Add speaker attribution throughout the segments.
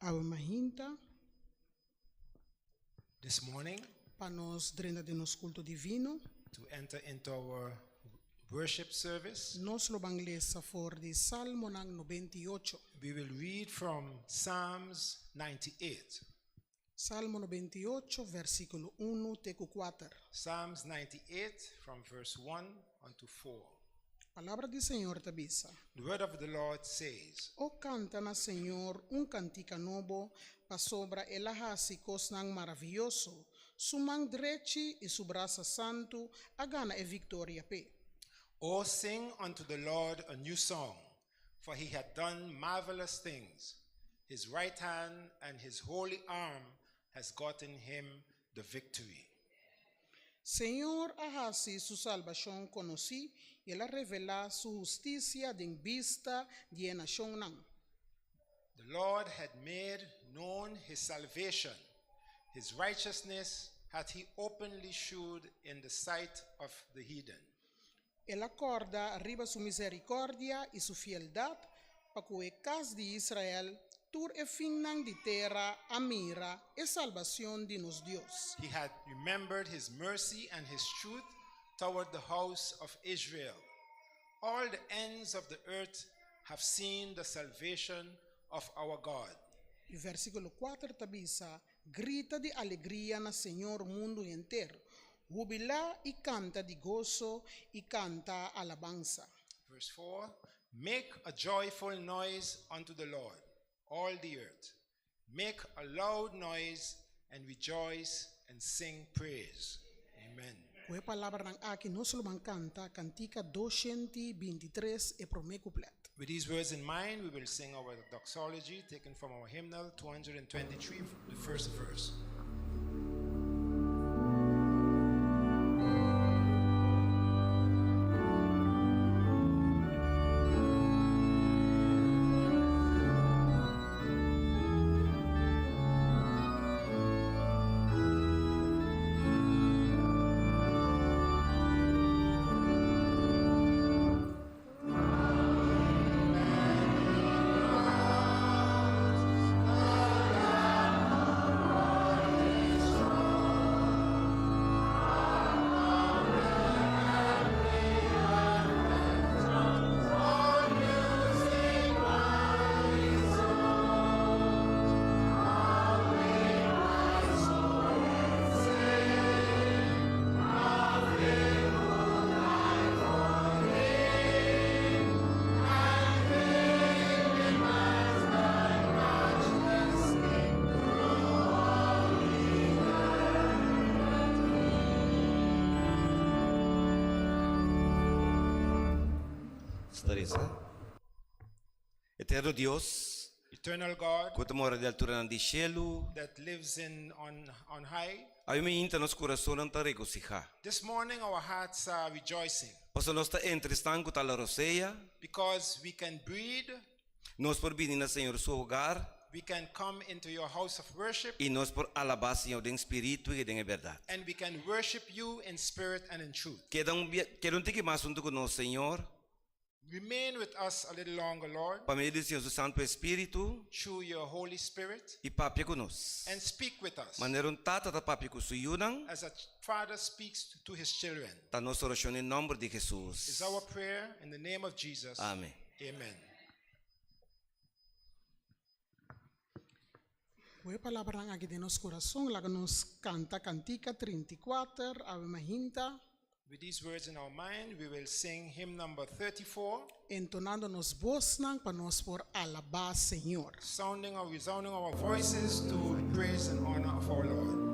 Speaker 1: Awe mainta.
Speaker 2: This morning,
Speaker 1: Pa nos drenta den nos kulto divino.
Speaker 2: To enter into our worship service.
Speaker 1: Nos lo ban lesa for di Salmonan 98.
Speaker 2: We will read from Psalms 98.
Speaker 1: Salmo 98, versíkulo 1 te ku 4.
Speaker 2: Psalms 98 from verse 1 unto 4.
Speaker 1: Palabra di Señor ta bisa.
Speaker 2: The word of the Lord says,
Speaker 1: O kanta na Señor un kantika nobo, pasobra el a hasi kosnan maravioso. Su man drechi i su brasa santu a gana e viktoria p'e.
Speaker 2: O sing unto the Lord a new song, for he hath done marvelous things. His right hand and his holy arm has gotten him the victory.
Speaker 1: Señor a hasi su salbashon konosí i el a revelá su hustisia den bista di e nashonnan.
Speaker 2: The Lord had made known his salvation, his righteousness hath he openly shewed in the sight of the heathen.
Speaker 1: El a kòrda riba su miserikòrdia i su fieldat pa ku e kas di Israel, tur e finnan di tera a mira e salbacion di nos Dios.
Speaker 2: He hath remembered his mercy and his truth toward the house of Israel. All the ends of the earth have seen the salvation of our God.
Speaker 1: I versíkulo 4 ta bisa, Grita di alegria na Señor mundu henter, hubilá i kanta di goso i kanta alabansa.
Speaker 2: Verse 4 Make a joyful noise unto the Lord, all the earth. Make a loud noise and rejoice and sing praise. Amen.
Speaker 1: Ku e palabranan aki nos lo ban kanta kantika 223 e promé kuplèt.
Speaker 2: With these words in mind, we will sing our doxology taken from our hymnal 223, the first verse.
Speaker 3: Ta resa. Eterno Dios,
Speaker 2: Eternal God,
Speaker 3: ku ta mora den alturanan di shelu,
Speaker 2: that lives in on, on high.
Speaker 3: Awe mainta nos kurasonnan ta regosihá.
Speaker 2: This morning our hearts are rejoicing.
Speaker 3: Pasobra nos ta entre esnan ku ta la rosea.
Speaker 2: Because we can breathe.
Speaker 3: Nos por bini na Señor su hogar.
Speaker 2: We can come into your house of worship.
Speaker 3: I nos por alabá Señor den spiritu i den e bèrdat.
Speaker 2: And we can worship you in spirit and in truth.
Speaker 3: Keda un bia, keda un tiki mas huntu ku nos, Señor.
Speaker 2: Remain with us a little longer, Lord.
Speaker 3: Pa medio di Señor su Santu Espíritu.
Speaker 2: Through your Holy Spirit.
Speaker 3: I papia ku nos.
Speaker 2: And speak with us.
Speaker 3: Manera un tata ta papia ku su yunan.
Speaker 2: As a father speaks to his children.
Speaker 3: Ta nos orashon den nòmber di Hesus.
Speaker 2: Is our prayer in the name of Jesus.
Speaker 3: Amen.
Speaker 2: Amen.
Speaker 1: Ku e palabranan aki den nos kurason, laga nos kanta kantika 34, Ave Mahinta.
Speaker 2: With these words in our mind, we will sing hymn number 34.
Speaker 1: Entonando nos bosnan pa nos por alabá Señor.
Speaker 2: Sounding or resounding our voices to the praise and honor of our Lord.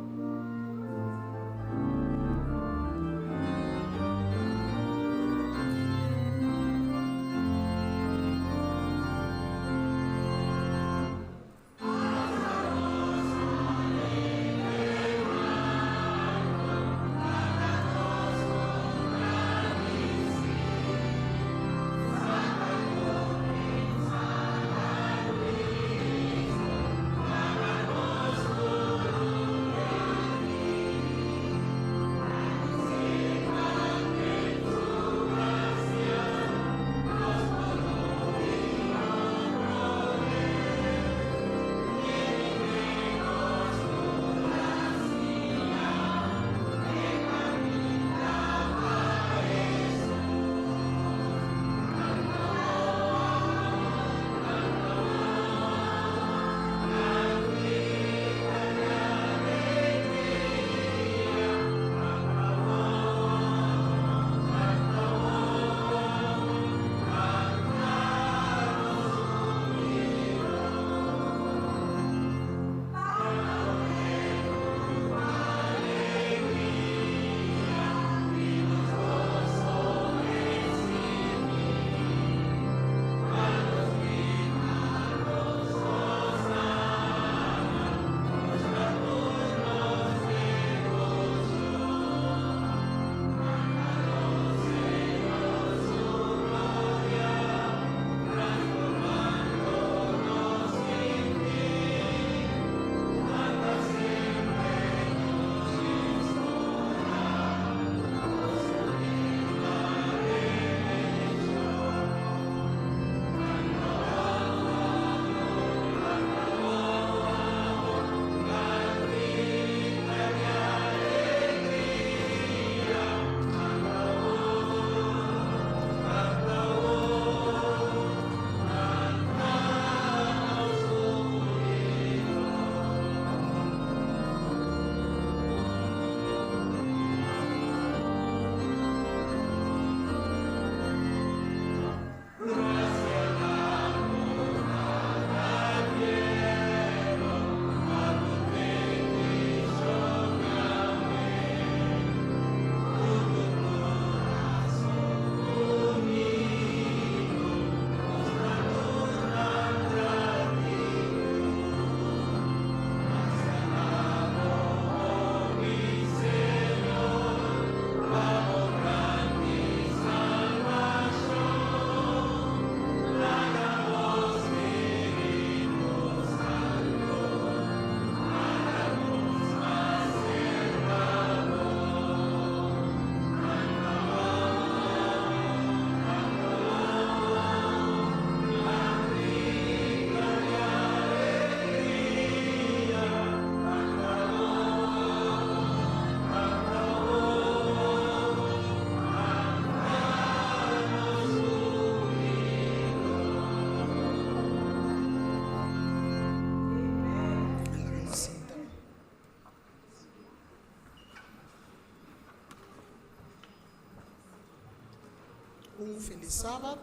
Speaker 1: Un felis sabat.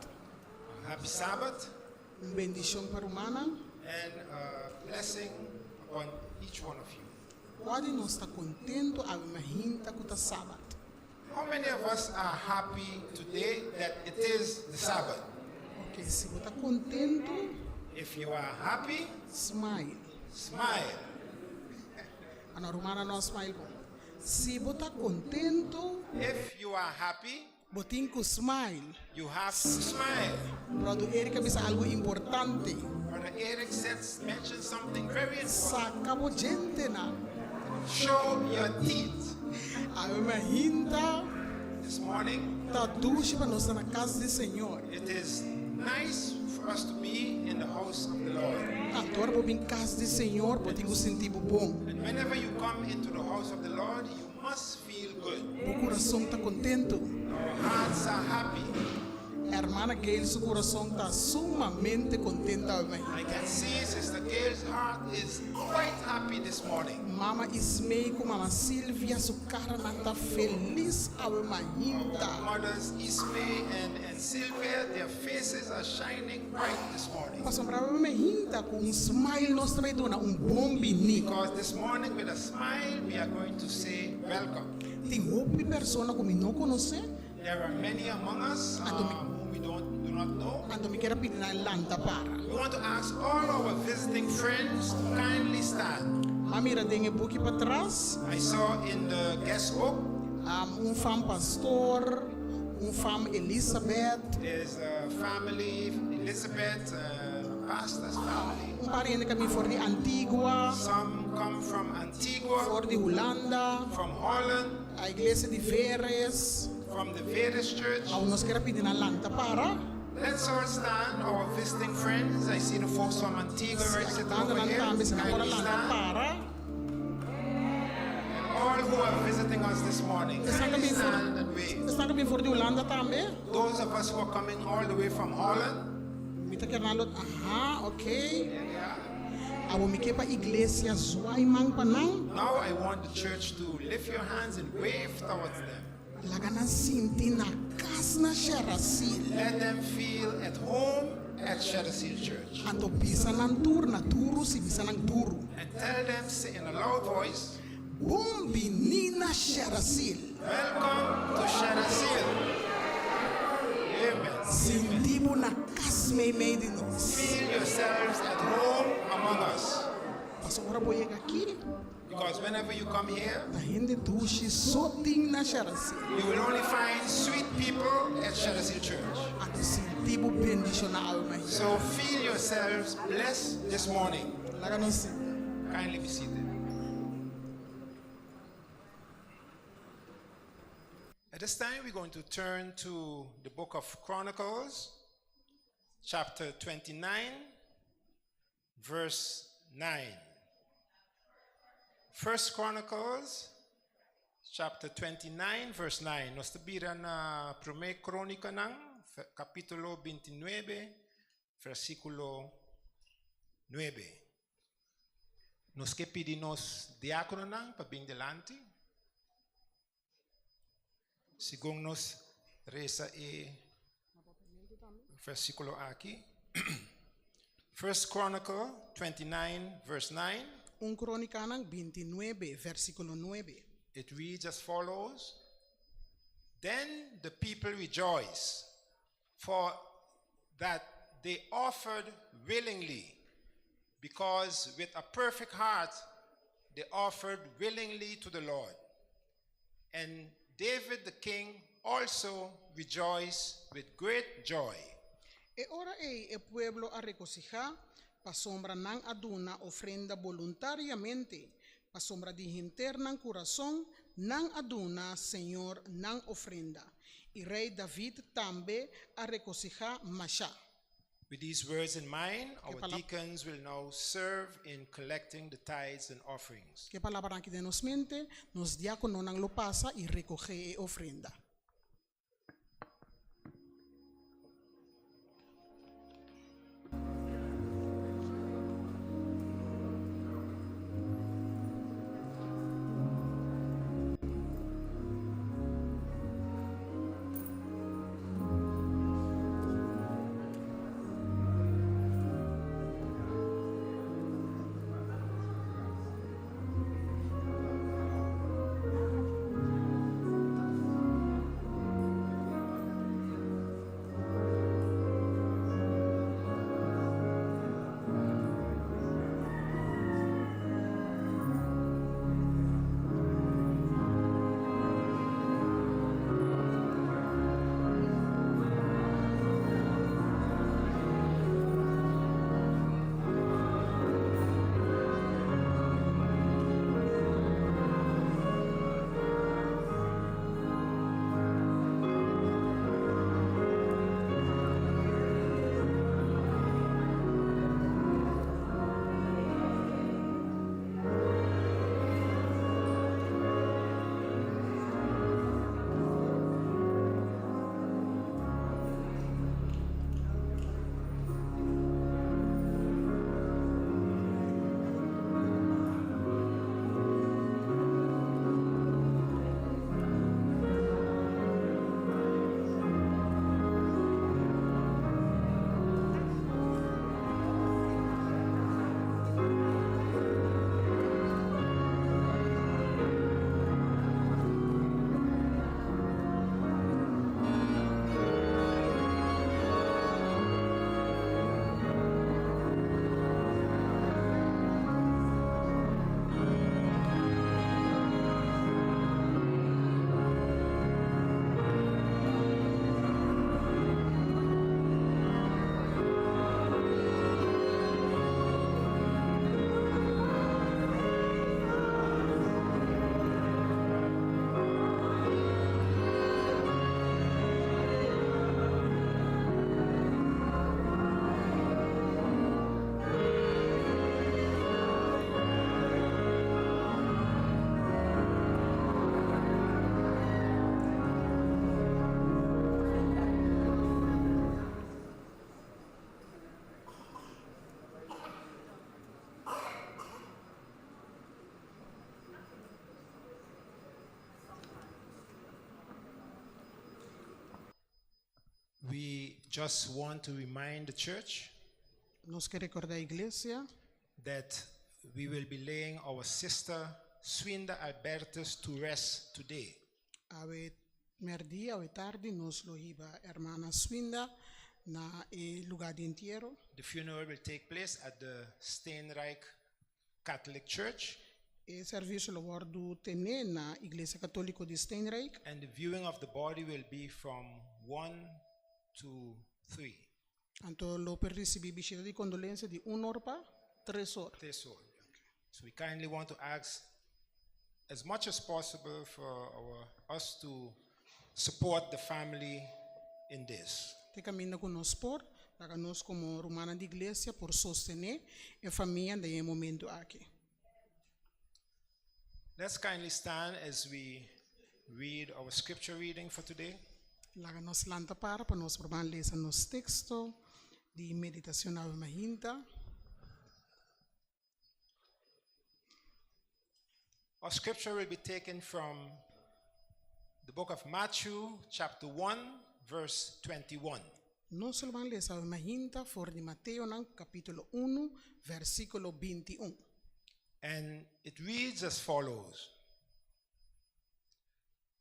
Speaker 2: A happy Sabbath.
Speaker 1: Un bendishon pa rumannan.
Speaker 2: And a blessing upon each one of you.
Speaker 1: Kua di nos ta kontentu awe mainta ku ta sabat?
Speaker 2: How many of us are happy today that it is the Sabbath?
Speaker 1: Ok, si bo ta kontentu.
Speaker 2: If you are happy.
Speaker 1: Smile.
Speaker 2: Smile.
Speaker 1: Ano, rumannan no a smile bon. Si bo ta kontentu.
Speaker 2: If you are happy.
Speaker 1: Bo tin ku smile.
Speaker 2: You have to smile.
Speaker 1: Brother Eric a bisa algu importante.
Speaker 2: Brother Eric said mentioned something very important.
Speaker 1: Saka bo djentenan.
Speaker 2: Show your teeth.
Speaker 1: Awe mainta.
Speaker 2: This morning.
Speaker 1: Ta dushi pa nos ta na kas di Señor.
Speaker 2: It is nice for us to be in the house of the Lord.
Speaker 1: Anto ora bo bin kas di Señor, bo tin ku sinti bo bon.
Speaker 2: And whenever you come into the house of the Lord, you must feel good.
Speaker 1: Bo kurason ta kontentu.
Speaker 2: Our hearts are happy.
Speaker 1: Hermana Gail su kurason ta sumamente kontentu awe mañana.
Speaker 2: I can see Sister Gail's heart is quite happy this morning.
Speaker 1: Mama Ismay ku Mama Silvia su karanan ta felis awe mainta.
Speaker 2: Our mothers Ismay and and Silvia, their faces are shining bright this morning.
Speaker 1: Pasobra awe mainta ku un smile nos ta bai duna un bon bini.
Speaker 2: Because this morning with a smile we are going to say welcome.
Speaker 1: Tin hopi persona ku mi no konosé.
Speaker 2: There are many among us whom we don't do not know.
Speaker 1: Anto mi kier a pidi nan lanta para.
Speaker 2: We want to ask all our visiting friends to kindly stand.
Speaker 1: M'a mira den e buki patras.
Speaker 2: I saw in the guest book.
Speaker 1: Un fam pastor, un fam Elizabeth.
Speaker 2: There's a family, Elizabeth, a pastor's family.
Speaker 1: Un par hende ka bin for di Antigua.
Speaker 2: Some come from Antigua.
Speaker 1: For di Hulanda.
Speaker 2: From Holland.
Speaker 1: A iglesia di Veres.
Speaker 2: From the Veres Church.
Speaker 1: Awo nos kier a pidi nan lanta para.
Speaker 2: Let's all stand, our visiting friends. I see the folks from Antigua right sitting over here.
Speaker 1: Tambe si nan por a
Speaker 2: Kindly
Speaker 1: lanta
Speaker 2: stand.
Speaker 1: para.
Speaker 2: And all who are visiting us this morning,
Speaker 1: Esnan ka
Speaker 2: kindly
Speaker 1: bin for
Speaker 2: stand and wave.
Speaker 1: esnan ka bin for di Hulanda tambe.
Speaker 2: Those of us who are coming all the way from Holland.
Speaker 1: Mi ta kier nan lo aha, okay.
Speaker 2: There they are.
Speaker 1: Awo mi ke pa iglesia zwaai man pa nan.
Speaker 2: Now I want the church to lift your hands and wave towards them.
Speaker 1: Laga nan sinti na kas na Sherasil.
Speaker 2: Let them feel at home at Sherasil Church.
Speaker 1: Anto bisa nan tur na duru, si bisa nan duru.
Speaker 2: And tell them, say in a loud voice.
Speaker 1: Bon bini na Sherasil.
Speaker 2: Welcome to Sherasil. Amen.
Speaker 1: Sinti bo na kas meimei di nos.
Speaker 2: Feel yourselves at home among us.
Speaker 1: Pasobra ora bo yega aki.
Speaker 2: Because whenever you come here,
Speaker 1: Ta hende dushi so tin na Sherasil.
Speaker 2: You will only find sweet people at Sherasil Church.
Speaker 1: Anto sinti bo bendishoná awe mañana.
Speaker 2: So feel yourselves blessed this morning.
Speaker 1: Laga nos sinta.
Speaker 2: Kindly be seated. At this time, we're going to turn to the book of Chronicles, chapter 29, verse 9. First Chronicles chapter 29 verse 9. Nos ta bira na Promé Krónikanan, kapítulo 29, versíkulo 9. Nos ke pidi nos diákononan pa bin dilanti. Segun nos resa e versíkulo aki. First Chronicle 29 verse 9.
Speaker 1: Un Krónikanan 29, versíkulo 9.
Speaker 2: It reads as follows, Then the people rejoiced, for that they offered willingly, because with a perfect heart they offered willingly to the Lord. And David the king also rejoiced with great joy.
Speaker 1: E ora ei e pueblo a regosihá, pasobra nan a duna ofrenda boluntariamente, pasobra di henter nan kurason nan a duna señor nan ofrenda. I rei David tambe a regosihá mashá.
Speaker 2: With these words in mind, our deacons will now serve in collecting the tithes and offerings.
Speaker 1: Ku e palabranan aki den nos mente, nos diákononan lo pasa i rekogé e ofrenda.
Speaker 2: just want to remind the church
Speaker 1: Nos ke rekordá iglesia
Speaker 2: that we will be laying our sister Swinda Albertus to rest today.
Speaker 1: Awe mèrdia, awe tardi nos lo hiba hermana Swinda na e lugá di entiero.
Speaker 2: The funeral will take place at the Steenrijk Catholic Church.
Speaker 1: E servisio lo wòrdu tené na Iglesia Katóliko di Steenrijk.
Speaker 2: And the viewing of the body will be from 1 to 3.
Speaker 1: Anto lo por risibí bishita di kondolensia di un or pa tres or.
Speaker 2: Tres or. So we kindly want to ask as much as possible for our, us to support the family in this.
Speaker 1: Te kaminda ku nos por, laga nos komo rumannan di iglesia por sostené e famia den e momentu aki.
Speaker 2: Let's kindly stand as we read our scripture reading for today.
Speaker 1: Laga nos lanta para pa nos por ban lesa nos teksto di meditashon awe mainta.
Speaker 2: Our scripture will be taken from the book of Matthew, chapter 1, verse 21.
Speaker 1: Nos lo ban lesa awe mainta for di Mateonan kapítulo unu, versíkulo 21.
Speaker 2: And it reads as follows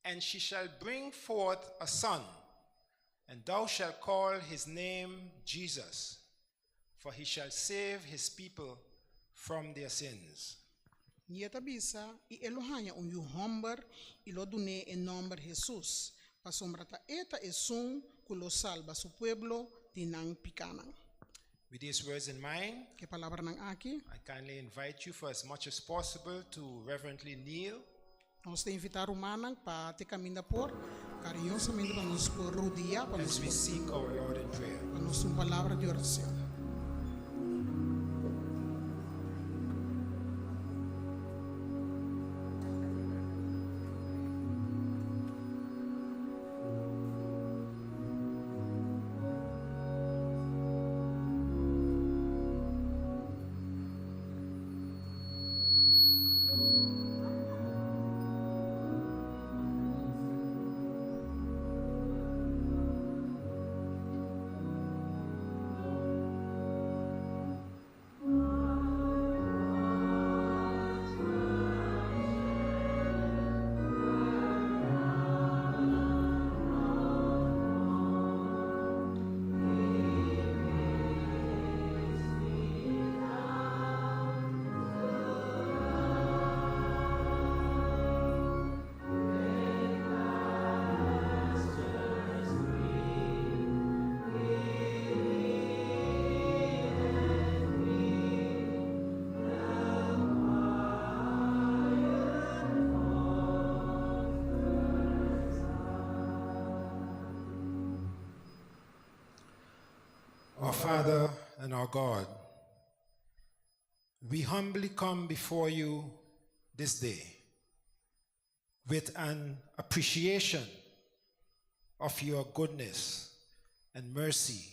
Speaker 2: And she shall bring forth a son, and thou shalt call his name Jesus, for he shall save his people from their sins.
Speaker 1: I e ta bisa, I e lo haña un yu hòmber, i lo dun'é e nòmber Hesus, pasobra ta e ta esun ku lo salba su pueblo di nan pikánan.
Speaker 2: With these words in mind,
Speaker 1: Ku e palabranan aki,
Speaker 2: I kindly invite you for as much as possible to reverently kneel
Speaker 1: nos ta invitá rumannan pa te kaminda por kariñosamente pa nos por rudiá pa nos
Speaker 2: as we
Speaker 1: por
Speaker 2: seek our Lord in prayer.
Speaker 1: pa nos un palabra di orashon.
Speaker 2: Our Father and our God, we humbly come before you this day with an appreciation of your goodness and mercy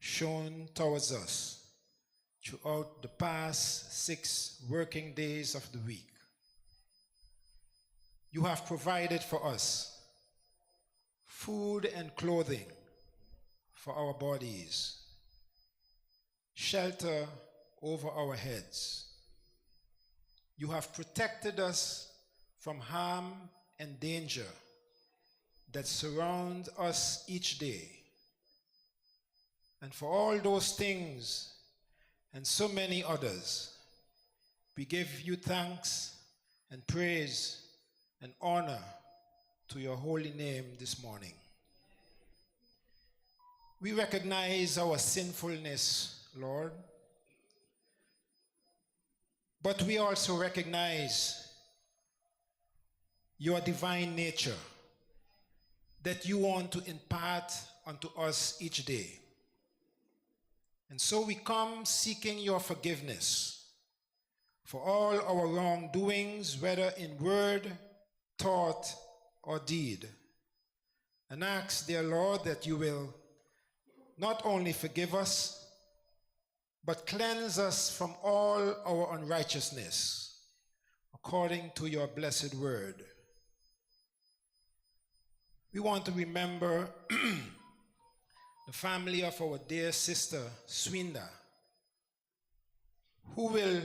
Speaker 2: shown towards us throughout the past six working days of the week. You have provided for us food and clothing for our bodies, shelter over our heads. You have protected us from harm and danger that surround us each day. And for all those things and so many others, we give you thanks and praise and honor to your holy name this morning. We recognize our sinfulness, Lord, but we also recognize your divine nature that you want to impart unto us each day. And so we come seeking your forgiveness for all our wrongdoings, whether in word, thought, or deed. And ask, dear Lord, that you will not only forgive us, but cleanse us from all our unrighteousness, according to your blessed word. We want to remember The family of our dear sister Swinda, who will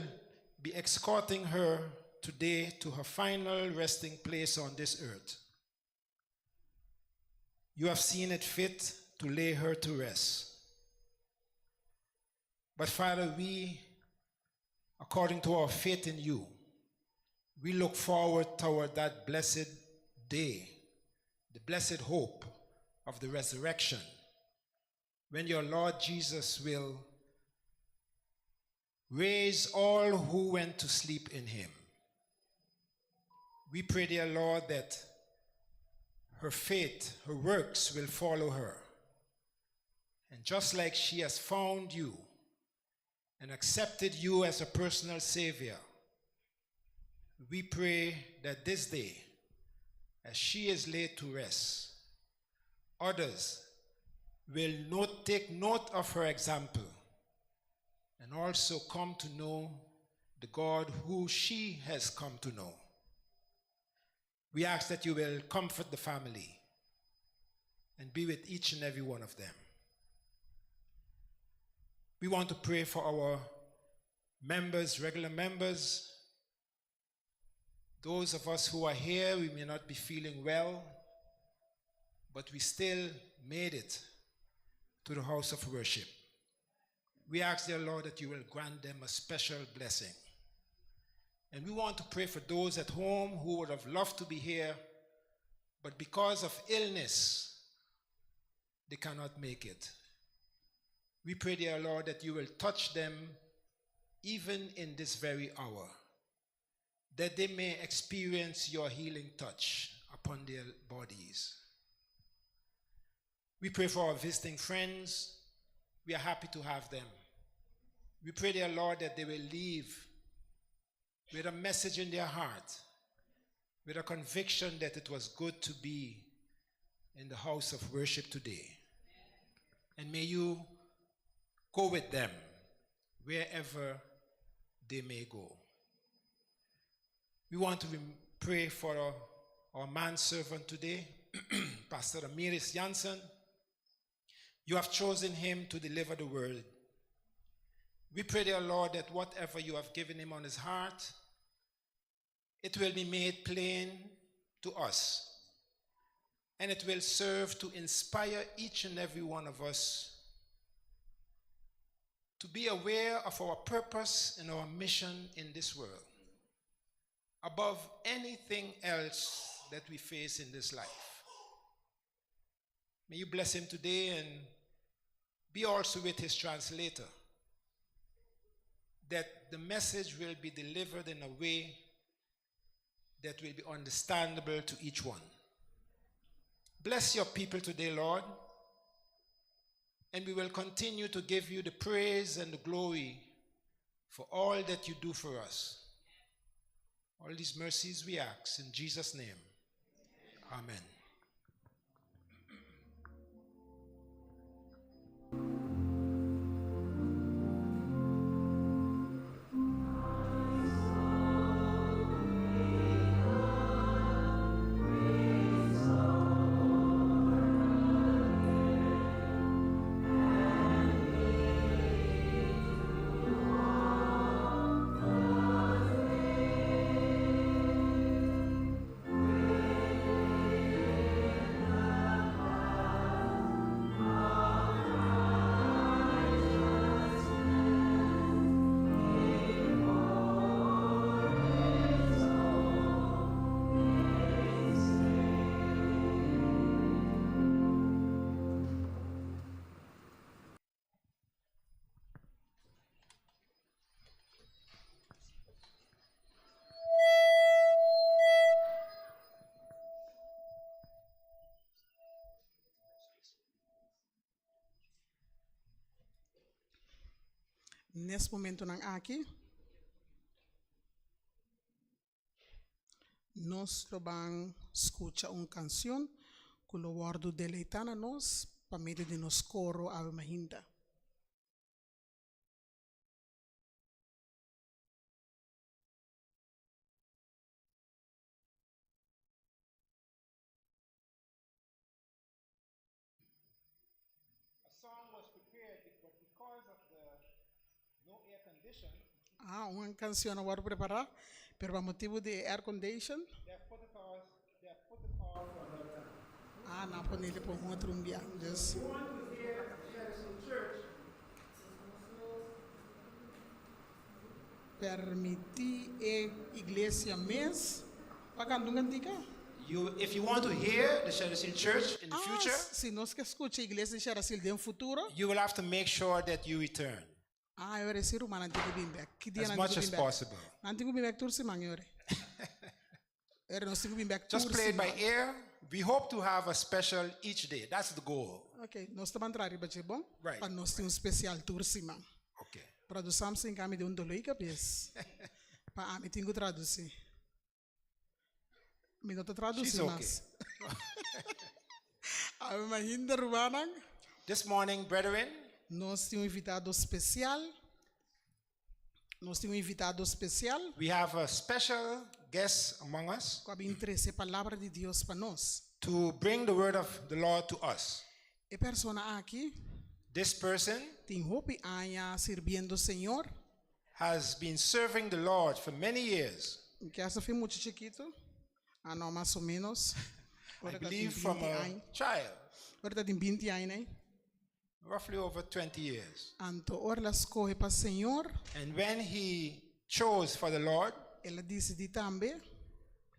Speaker 2: be escorting her today to her final resting place on this earth. You have seen it fit to lay her to rest. But Father, we, according to our faith in you, we look forward toward that blessed day, the blessed hope of the resurrection, when your Lord Jesus will raise all who went to sleep in him. We pray, dear Lord, that her faith, her works will follow her. And just like she has found you and accepted you as a personal Savior, we pray that this day, as she is laid to rest, others will not take note of her example and also come to know the God who she has come to know. We ask that you will comfort the family and be with each and every one of them. We want to pray for our members, regular members. Those of us who are here, we may not be feeling well, but we still made it to the house of worship. We ask, dear Lord, that you will grant them a special blessing. And we want to pray for those at home who would have loved to be here, but because of illness, they cannot make it. We pray, dear Lord, that you will touch them even in this very hour, that they may experience your healing touch upon their bodies. We pray for our visiting friends. We are happy to have them. We pray, dear Lord, that they will leave with a message in their heart, with a conviction that it was good to be in the house of worship today. And may you go with them wherever they may go. We want to pray for our manservant today, Pastor Amiris Jansen. You have chosen him to deliver the word. We pray, dear Lord, that whatever you have given him on his heart, it will be made plain to us. And it will serve to inspire each and every one of us to be aware of our purpose and our mission in this world above anything else that we face in this life. May you bless him today and be also with his translator, that the message will be delivered in a way that will be understandable to each one. Bless your people today, Lord, and we will continue to give you the praise and the glory for all that you do for us. All these mercies we ask in Jesus' name. Amen.
Speaker 1: Na e momentonan aki, nos lo ban skucha un kansion ku lo wòrdu deleitá na nos pa medio di nos koro Ave Mahinda.
Speaker 2: A condition.
Speaker 1: Ah, un kanshon a wòrdu prepará, pero pa motibu di e air condition.
Speaker 2: They have put it off, they have put it off for another time.
Speaker 1: Ah, nan a ponele pa un otro un bia. Dus.
Speaker 2: You want to hear Jefferson Church.
Speaker 1: Permití e iglesia mes pa kanta un kantika.
Speaker 2: You, if you want to hear the Sherasil Church in the
Speaker 1: Ah,
Speaker 2: future,
Speaker 1: si nos ke skucha iglesia di Sherasil den futuro.
Speaker 2: you will have to make sure that you return.
Speaker 1: Ah, e ora si rumannan tin ku bin bek. Ki dia
Speaker 2: As
Speaker 1: nan tin
Speaker 2: much
Speaker 1: ku
Speaker 2: as
Speaker 1: bin bek?
Speaker 2: possible.
Speaker 1: Nan tin ku bin bek tur siman e ora. E ora nos tin ku bin bek tur
Speaker 2: Just play it by
Speaker 1: siman.
Speaker 2: ear. We hope to have a special each day. That's the goal.
Speaker 1: Ok, nos ta ban traha riba dje bon?
Speaker 2: Right.
Speaker 1: Pa nos tin un spesial tur siman.
Speaker 2: Okay.
Speaker 1: Brother Samson ka mi den un doló i kabes. Pa ami tin ku tradusí. Mi no ta tradusí
Speaker 2: She's okay.
Speaker 1: mas. Awe mahinda rumannan.
Speaker 2: This morning, brethren,
Speaker 1: Nos tin un invitado spesial. Nos tin un invitado spesial
Speaker 2: we have a special guest among us
Speaker 1: ku a bin trese palabra di Dios pa nos.
Speaker 2: to bring the word of the Lord to us.
Speaker 1: E persona aki
Speaker 2: This person
Speaker 1: tin hopi aña sirbiendo Señor.
Speaker 2: has been serving the Lord for many years.
Speaker 1: Mi ke hasta fin mucha chikitu. Ah no, mas o menos.
Speaker 2: I
Speaker 1: Ora ta tin
Speaker 2: believe from
Speaker 1: 20
Speaker 2: a
Speaker 1: aña.
Speaker 2: child,
Speaker 1: Ora ta tin 20 aña nei.
Speaker 2: roughly over 20 years.
Speaker 1: Anto ora el a skohe pa Señor,
Speaker 2: And when he chose for the Lord,
Speaker 1: el a disidí tambe,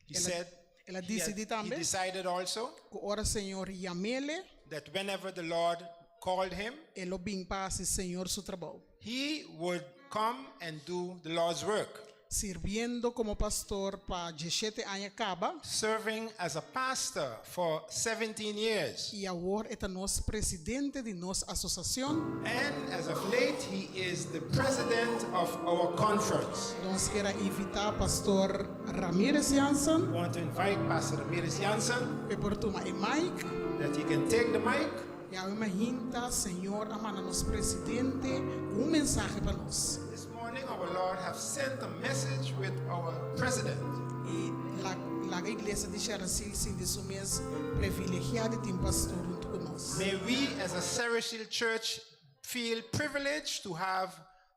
Speaker 2: he
Speaker 1: el a,
Speaker 2: said,
Speaker 1: el a
Speaker 2: he, had-
Speaker 1: disidí
Speaker 2: he
Speaker 1: tambe,
Speaker 2: decided also
Speaker 1: ku ora Señor yam'ele,
Speaker 2: that whenever the Lord called him,
Speaker 1: e lo bin pa hasi Señor su trabou.
Speaker 2: he would come and do the Lord's work.
Speaker 1: Sirbiendo komo pastor pa dieshete aña kaba.
Speaker 2: Serving as a pastor for 17 years.
Speaker 1: I awor e ta nos presidente di nos asosiashon.
Speaker 2: And as of late, he is the president of our conference.
Speaker 1: Nos kier a invitá Pastor Ramirez Jansen.
Speaker 2: We want to invite Pastor Ramirez Jansen.
Speaker 1: P'e por tuma e mic.
Speaker 2: That he can take the mic.
Speaker 1: I awe mahinta Señor a manda nos presidente ku un mensahe pa nos.
Speaker 2: This morning our Lord have sent a message with our president.
Speaker 1: I laga iglesia di Sherasil sinti su mes privilegiá di tin pastor huntu ku nos.
Speaker 2: May we as a Ceresil Church feel privileged to have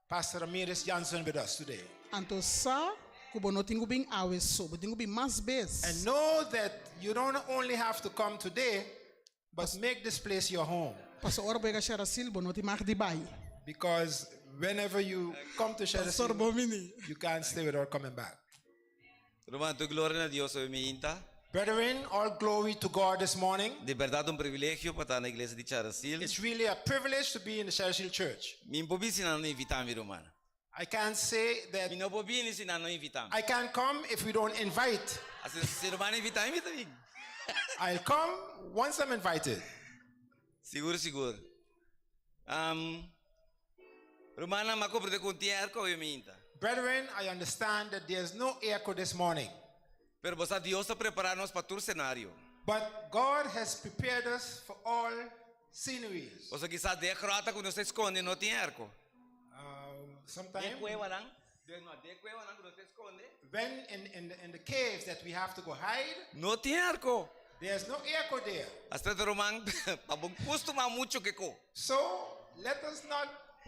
Speaker 2: Pastor Ramirez Jansen with us today.
Speaker 1: Anto sa ku bo no tin ku bin awe so, bo tin ku bin mas bes.
Speaker 2: And know that you don't only have to come today, but make this place your home.
Speaker 1: Pasobra ora bo yega Sherasil, bo no tin mag di bai.
Speaker 2: Because whenever you come to
Speaker 1: Pastor
Speaker 2: Sherasil,
Speaker 1: Bomini.
Speaker 2: you can't stay without coming back.
Speaker 3: Ruman, tur gloria na Dios hoy mainta.
Speaker 2: Brethren, all glory to God this morning.
Speaker 3: Di berdad un privilegio pa ta na iglesia di Charasil.
Speaker 2: It's really a privilege to be in the Charasil Church.
Speaker 3: Mi no por bini si nan no invita mi, ruman.
Speaker 2: I can't say that
Speaker 3: Mi no por bini si nan no invita mi.
Speaker 2: I can't come if we don't invite.
Speaker 3: Asina, si ruman invita mi, mi ta bin.
Speaker 2: I'll come once I'm invited.
Speaker 3: Sigur, sigur. Um, rumannan, m'a comprende cu tin airco awe mainta.
Speaker 2: Brethren, I understand that there's no airco this morning.
Speaker 3: Pero bo sa Dios ta prepara nos pa tur scenario.
Speaker 2: But God has prepared us for all sceneries.
Speaker 3: Pasobra kisas den e grota cu nos ta esconde no tin airco.
Speaker 2: Sometime
Speaker 3: Den cuevanan, den, no, den cuevanan cu nos ta esconde.
Speaker 2: When in, in, the, in the caves that we have to go hide,
Speaker 3: No tin airco.
Speaker 2: there's no airco there.
Speaker 3: Asina ta ruman, pa bo custuma mucho ke ko.
Speaker 2: So let us not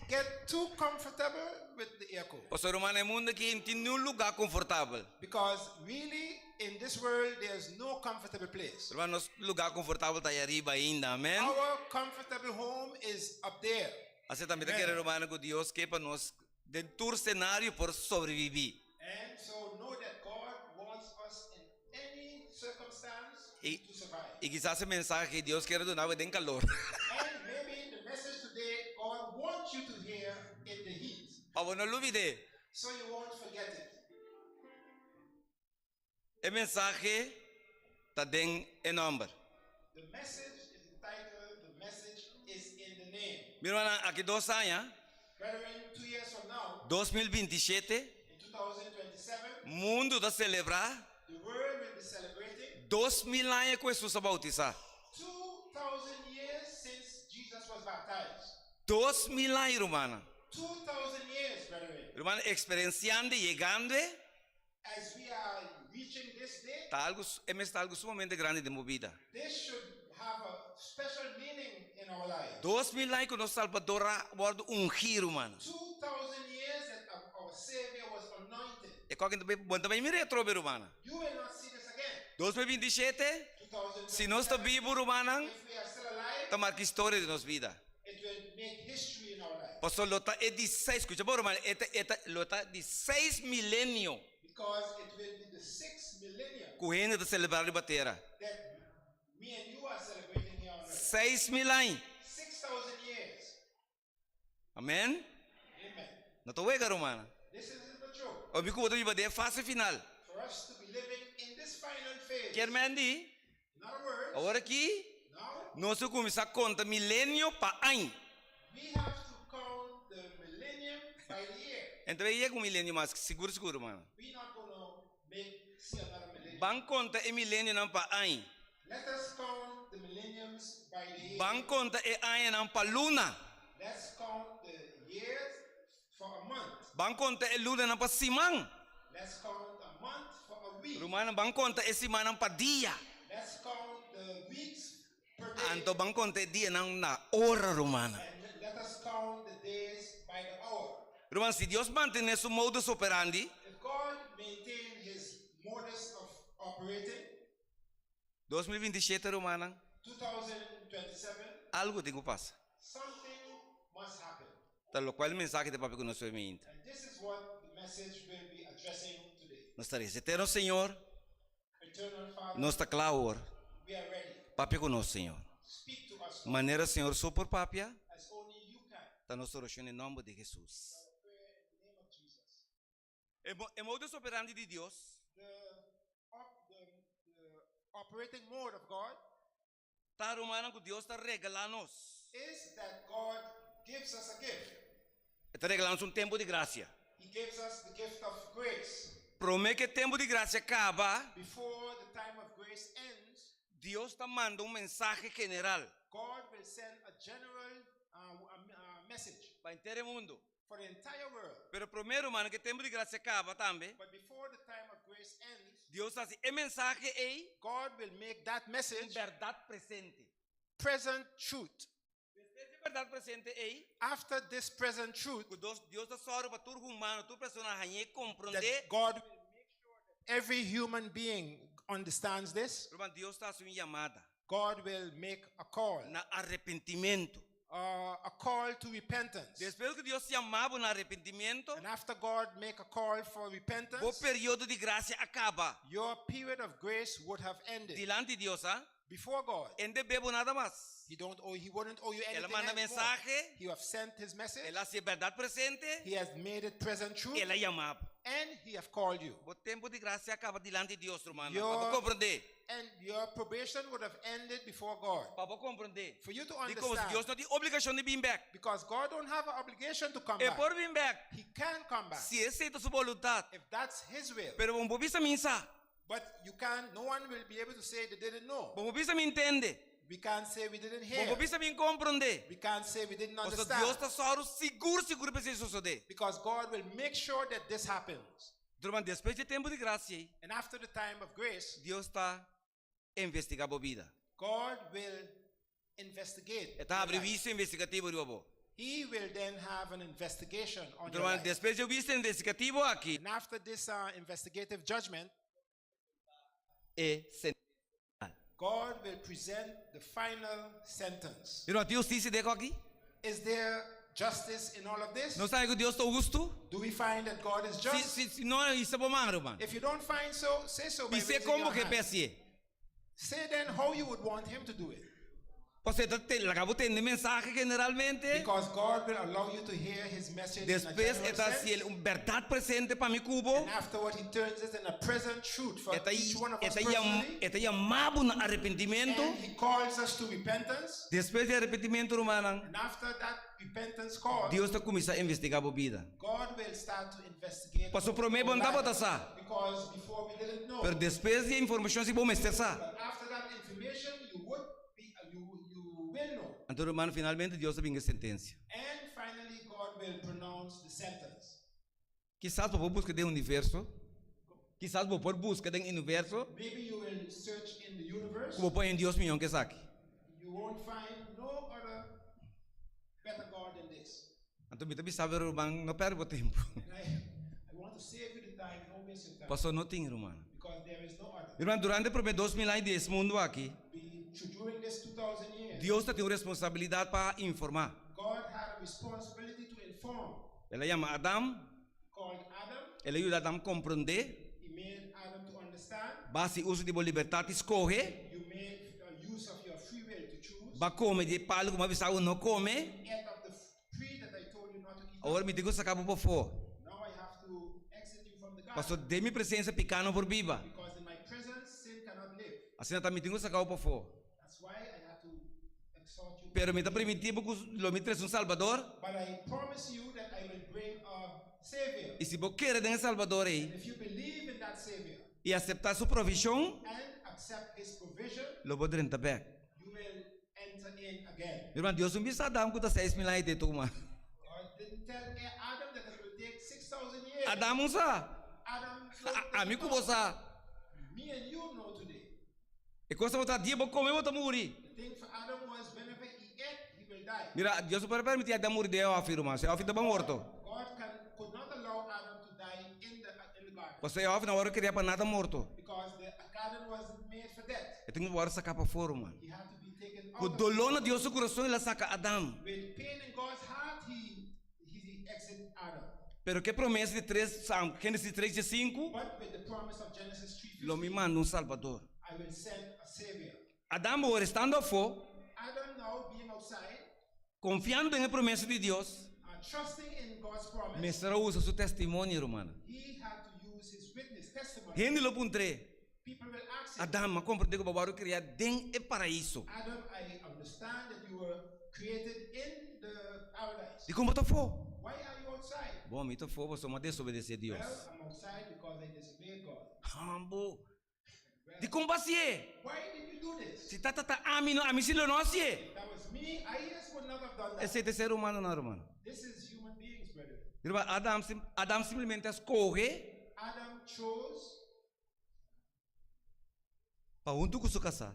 Speaker 2: get too comfortable with the airco.
Speaker 3: Pasobra ruman, e mundo aki no tin niun lugar confortabel.
Speaker 2: Because really in this world there's no comfortable place.
Speaker 3: Ruman, nos lugar confortabel ta ahí ariba ainda, amen.
Speaker 2: Our comfortable home is up there.
Speaker 3: Asina tambe ta kere rumannan ku Dios ke pa nos den tur senario por sobreviví.
Speaker 2: And so know that God wants us in any circumstance
Speaker 3: I,
Speaker 2: to survive.
Speaker 3: i kisas e mensahe ku Dios kier duna bo den kalor.
Speaker 2: And maybe the message today God wants you to hear in the heat.
Speaker 3: Pa bo no lubid'é.
Speaker 2: So you won't forget it.
Speaker 3: E mensahe ta den e nòmber.
Speaker 2: The message is entitled The Message is in the Name.
Speaker 3: Mi rumannan, aki dos aña,
Speaker 2: Brethren, two years from now,
Speaker 3: 2027,
Speaker 2: in 2027,
Speaker 3: mundu ta selebrá
Speaker 2: the world will be celebrating
Speaker 3: 2000 aña ku Hesus a boutisá.
Speaker 2: 2000 years since Jesus was baptized.
Speaker 3: 2000 aña, rumannan.
Speaker 2: 2000 years, brethren.
Speaker 3: Rumannan, eksperensiando i yegando e.
Speaker 2: As we are reaching this day,
Speaker 3: Ta algo, e mester ta algo sumamente grandi den bo bida.
Speaker 2: This should have a special meaning in our lives.
Speaker 3: 2000 aña ku nos Salbador a wòrdu ungí, rumannan.
Speaker 2: 2000 years that
Speaker 3: Kòk ta bai, bo no ta bai mira e atrobe, rumannan.
Speaker 2: You will not see this again.
Speaker 3: 2027, si nos ta bibu, rumannan,
Speaker 2: If we are still alive,
Speaker 3: ta marka historia di nos bida.
Speaker 2: it will make history in our life.
Speaker 3: Pasobra lo ta e di seis, skucha bon, rumannan, e ta, e ta, lo ta di seis milenio
Speaker 2: Because it will be the sixth millennium
Speaker 3: ku hende ta selebrá riba tera.
Speaker 2: that me and you are celebrating here on earth.
Speaker 3: 6000 aña.
Speaker 2: 6,000 years.
Speaker 3: Amen?
Speaker 2: Amen.
Speaker 3: No ta wega, rumannan.
Speaker 2: This isn't a joke.
Speaker 3: Obi ku bo ta biba den e fase final.
Speaker 2: For us to be living in this final phase.
Speaker 3: Kier men di,
Speaker 2: In other words,
Speaker 3: awor aki
Speaker 2: now
Speaker 3: nos ta kuminsá konta milenio pa aña.
Speaker 2: we have to count the millennium by the year.
Speaker 3: Enton e yega un milenio mas, sigur sigur, rumannan.
Speaker 2: We not gonna make see another millennium.
Speaker 3: Ban konta e milenionan pa aña.
Speaker 2: Let us count the millenniums by the year.
Speaker 3: Ban konta e añanan pa luna.
Speaker 2: Let's count the years for a month.
Speaker 3: Ban konta e lunanan pa siman.
Speaker 2: Let's count a month for a week.
Speaker 3: Rumannan, ban konta e simannan pa dia.
Speaker 2: Let's count the weeks per day.
Speaker 3: Anto ban konta e dianan na ora, rumannan.
Speaker 2: And let us count the days by the hour.
Speaker 3: Ruman, si Dios mantené su modus operandi,
Speaker 2: If God maintain his modus of operating,
Speaker 3: 2027 rumannan,
Speaker 2: 2027,
Speaker 3: algu tin ku pasa.
Speaker 2: Something must happen.
Speaker 3: Ta lokual e mensahe ta papia ku nos hoy mainta.
Speaker 2: And this is what the message will be addressing today.
Speaker 3: Nos ta resa, Eterno Señor,
Speaker 2: Eternal Father,
Speaker 3: nos ta kla awor.
Speaker 2: we are ready.
Speaker 3: Papia ku nos, Señor.
Speaker 2: Speak to us, Lord,
Speaker 3: Manera Señor so por papia,
Speaker 2: as only you can.
Speaker 3: ta nos orashon den nomber di Jesus.
Speaker 2: Our prayer in the name of Jesus.
Speaker 3: E e modus operandi di Dios.
Speaker 2: The op the the operating mode of God.
Speaker 3: Ta rumannan ku Dios ta regalá nos.
Speaker 2: Is that God gives us a gift.
Speaker 3: E ta regalá nos un tempu di grasia.
Speaker 2: He gives us the gift of grace.
Speaker 3: Promé ku e tempu di grasia kaba.
Speaker 2: Before the time of grace ends.
Speaker 3: Dios ta manda un mensahe general.
Speaker 2: God will send a general message.
Speaker 3: Pa henter e mundu.
Speaker 2: For the entire world.
Speaker 3: Pero promé, rumannan, ku e tempu di grasia kaba tambe.
Speaker 2: But before the time of grace ends.
Speaker 3: Dios ta hasi e mensahe ei.
Speaker 2: God will make that message.
Speaker 3: Un bèrdat presente.
Speaker 2: Present truth.
Speaker 3: Despues di e bèrdat presente ei.
Speaker 2: After this present truth.
Speaker 3: Ku Dios ta sòru pa tur humano, tur persona hañ'é komprondé.
Speaker 2: That God will make sure that every human being understands this.
Speaker 3: Ruman, Dios ta hasi un yamada.
Speaker 2: God will make a call.
Speaker 3: Na arepentimentu.
Speaker 2: A call to repentance.
Speaker 3: Despues ku Dios yama bo na arepentimentu.
Speaker 2: And after God make a call for repentance.
Speaker 3: Bo periodo di grasia a kaba.
Speaker 2: Your period of grace would have ended.
Speaker 3: Dilanti Dios, ha?
Speaker 2: Before God.
Speaker 3: E no debe bo nada mas.
Speaker 2: He don't owe, he wouldn't owe you
Speaker 3: El a
Speaker 2: anything
Speaker 3: manda
Speaker 2: anymore.
Speaker 3: mensahe.
Speaker 2: He have sent his message.
Speaker 3: El a hasi e bèrdat presente.
Speaker 2: He has made it present truth.
Speaker 3: El a yama bo.
Speaker 2: And he have called you.
Speaker 3: Bo tempu di grasia a kaba dilanti Dios, rumannan.
Speaker 2: Your
Speaker 3: Pa bo komprondé.
Speaker 2: And your probation would have ended before God.
Speaker 3: Pa bo komprondé.
Speaker 2: For you to
Speaker 3: Di komo si
Speaker 2: understand.
Speaker 3: Dios no tin obligashon di bin bèk.
Speaker 2: Because God don't have an obligation to come
Speaker 3: E
Speaker 2: back.
Speaker 3: por bin bèk.
Speaker 2: He can come back.
Speaker 3: Si esei ta su boluntat.
Speaker 2: If that's his will.
Speaker 3: Pero bo no por bisa mi sa.
Speaker 2: But you can't, no one will be able to say they didn't know.
Speaker 3: Bo no por bisa mi ntende.
Speaker 2: We can't say we didn't
Speaker 3: Bo
Speaker 2: hear.
Speaker 3: no por bisa mi komprondé.
Speaker 2: We can't say we didn't
Speaker 3: Pasobra
Speaker 2: understand.
Speaker 3: Dios ta sòru sigur sigur pa esei sosodé.
Speaker 2: Because God will make sure that this happens.
Speaker 3: Durante despues di e tempu di grasia ei.
Speaker 2: And after the time of grace.
Speaker 3: Dios ta investigá bo bida.
Speaker 2: God will investigate.
Speaker 3: E ta habri huisio investigativo riba bo.
Speaker 2: He will then have an investigation on your
Speaker 3: Durante
Speaker 2: life.
Speaker 3: despues di e huisio investigativo aki.
Speaker 2: And after this investigative judgment.
Speaker 3: E sentensia final.
Speaker 2: God will present the final sentence.
Speaker 3: Mira, tin hustisia den aki?
Speaker 2: Is there justice in all of this?
Speaker 3: Nos ta haña ku Dios ta hustu?
Speaker 2: Do we find that God is
Speaker 3: Si,
Speaker 2: just?
Speaker 3: si, si no, hisa bo man, ruman.
Speaker 2: If you don't find so, say so by
Speaker 3: Bis'é
Speaker 2: raising
Speaker 3: kon
Speaker 2: your
Speaker 3: bo ke
Speaker 2: hand.
Speaker 3: p'e hasié.
Speaker 2: Say then how you would want him to do it.
Speaker 3: Pasobra e ta te, laga bo tende mensahe generalmente.
Speaker 2: Because God will allow you to hear his message in a
Speaker 3: Despues
Speaker 2: general
Speaker 3: e ta
Speaker 2: sense.
Speaker 3: hasi el un bèrdat presente pa mi ku bo.
Speaker 2: And afterward he turns it in a present truth for
Speaker 3: E ta,
Speaker 2: each one of
Speaker 3: e
Speaker 2: us
Speaker 3: ta yam,
Speaker 2: personally.
Speaker 3: e ta yama bo na arepentimentu.
Speaker 2: And he calls us to repentance.
Speaker 3: Despues di arepentimentu, rumannan,
Speaker 2: And after that repentance call,
Speaker 3: Dios ta kuminsá investigá bo bida.
Speaker 2: God will start to investigate
Speaker 3: Pasobra promé bo
Speaker 2: our
Speaker 3: no tabata
Speaker 2: life.
Speaker 3: sa.
Speaker 2: Because before we didn't know.
Speaker 3: Pero despues di e informashon si bo mester sa.
Speaker 2: But after that information you would be, you, you will know.
Speaker 3: Anto ruman, finalmente Dios ta bin ku e sentensia.
Speaker 2: And finally God will pronounce the sentence.
Speaker 3: Kisas bo por buska den universo, kisas bo por buska den universo
Speaker 2: Maybe you will search in the universe.
Speaker 3: ku bo por haña un Dios mihó ku esaki.
Speaker 2: You won't find no other better God than this.
Speaker 3: Anto mi ta bisa bo ruman, no pèrdè bo tempu.
Speaker 2: And I, I want to save you the. time, don't waste your time.
Speaker 3: Paso no tin, ruman.
Speaker 2: Because there is no other.
Speaker 3: Ruman, durante e promé 2000 aña di es mundu aki,
Speaker 2: Be, during this 2,000 years,
Speaker 3: Dios ta tin un responsabilidat pa informá.
Speaker 2: God had a responsibility to inform.
Speaker 3: El a yama Adam,
Speaker 2: Called Adam,
Speaker 3: el a yuda Adam komprondé.
Speaker 2: he made Adam to understand.
Speaker 3: Bo a hasi uso di bo libertat di skohe.
Speaker 2: You made uh, use of your free will to choose.
Speaker 3: Bo a kome di e palu ku mi a bisa bo no kome.
Speaker 2: Ate of the f- tree that I told you not to eat.
Speaker 3: Awor
Speaker 2: of.
Speaker 3: mi tin ku saka bo pafó.
Speaker 2: Now I have to exit you from the garden.
Speaker 3: Pasobra den mi presensia piká no por biba.
Speaker 2: Because in my presence sin cannot live.
Speaker 3: Asina ta mi tin ku saka bo pafó.
Speaker 2: That's why I had to exhort you.
Speaker 3: Pero mi ta primintí bo ku lo mi trese un Salbador.
Speaker 2: But I promise you that I will bring a Savior.
Speaker 3: I si bo kere den e Salbador ei
Speaker 2: And if you believe in that Savior
Speaker 3: i aseptá su provishon,
Speaker 2: and accept his provision,
Speaker 3: lo bo drenta bèk.
Speaker 2: you will enter in again.
Speaker 3: Mi hermano, Dios no bisa Adam ku ta 6000 aña te tuma.
Speaker 2: God didn't tell Adam that it will take 6,000 years.
Speaker 3: Adam un sa.
Speaker 2: Adam
Speaker 3: Ami ku bo sa.
Speaker 2: Me and you know today.
Speaker 3: E kos tabata dia bo kome bo ta muri.
Speaker 2: The thing for Adam was whenever he ate, he will die.
Speaker 3: Mira, Dios no por a permití Adam muri den e hòfi, ruman. Si e hòfi ta morto.
Speaker 2: God can, could not allow Adam to die in the, in the garden.
Speaker 3: Pasobra e hòfi no a wòrdu kriá pa nada morto.
Speaker 2: Because the garden wasn't made for death.
Speaker 3: E tin ku wòrdu saká pafó, ruman.
Speaker 2: He had to be taken out
Speaker 3: Ku
Speaker 2: of
Speaker 3: doló na Dios su kurason el a saka Adam.
Speaker 2: With pain in God's heart, he, he exited Adam.
Speaker 3: Pero ku e promesa di tres, Génesis tres dje sinku,
Speaker 2: But with the promise of Genesis 3:15,
Speaker 3: lo mi manda un Salbador.
Speaker 2: I will send a savior.
Speaker 3: Adam awor estando afó,
Speaker 2: Adam now being outside,
Speaker 3: konfiando den e promesa di Dios,
Speaker 2: uh, trusting in God's promise,
Speaker 3: mester a usa su testimonio, rumannan.
Speaker 2: he had to use his witness, testimony.
Speaker 3: Hende lo puntr'é,
Speaker 2: People will ask him,
Speaker 3: Adam, a komprendé ku bo a wòrdu kriá den e paraíso.
Speaker 2: Adam, I understand that you were created in the paradise.
Speaker 3: Dikon bo ta afó?
Speaker 2: Why are you outside?
Speaker 3: Bon, mi ta afó pasobra mi a desobedesé Dios.
Speaker 2: Well, I'm outside because I disobeyed God.
Speaker 3: Hambo. Dikon bo hasié?
Speaker 2: Why did you do this?
Speaker 3: Si ta ta ami no, ami si lo no hasié.
Speaker 2: If that was me, I just would not have done that.
Speaker 3: Esei ta e ser humanonan, ruman.
Speaker 2: This is human beings, brethren.
Speaker 3: Ruman, Adam, Adam simplemente a skohe.
Speaker 2: Adam chose
Speaker 3: Pa huntu ku su kasá.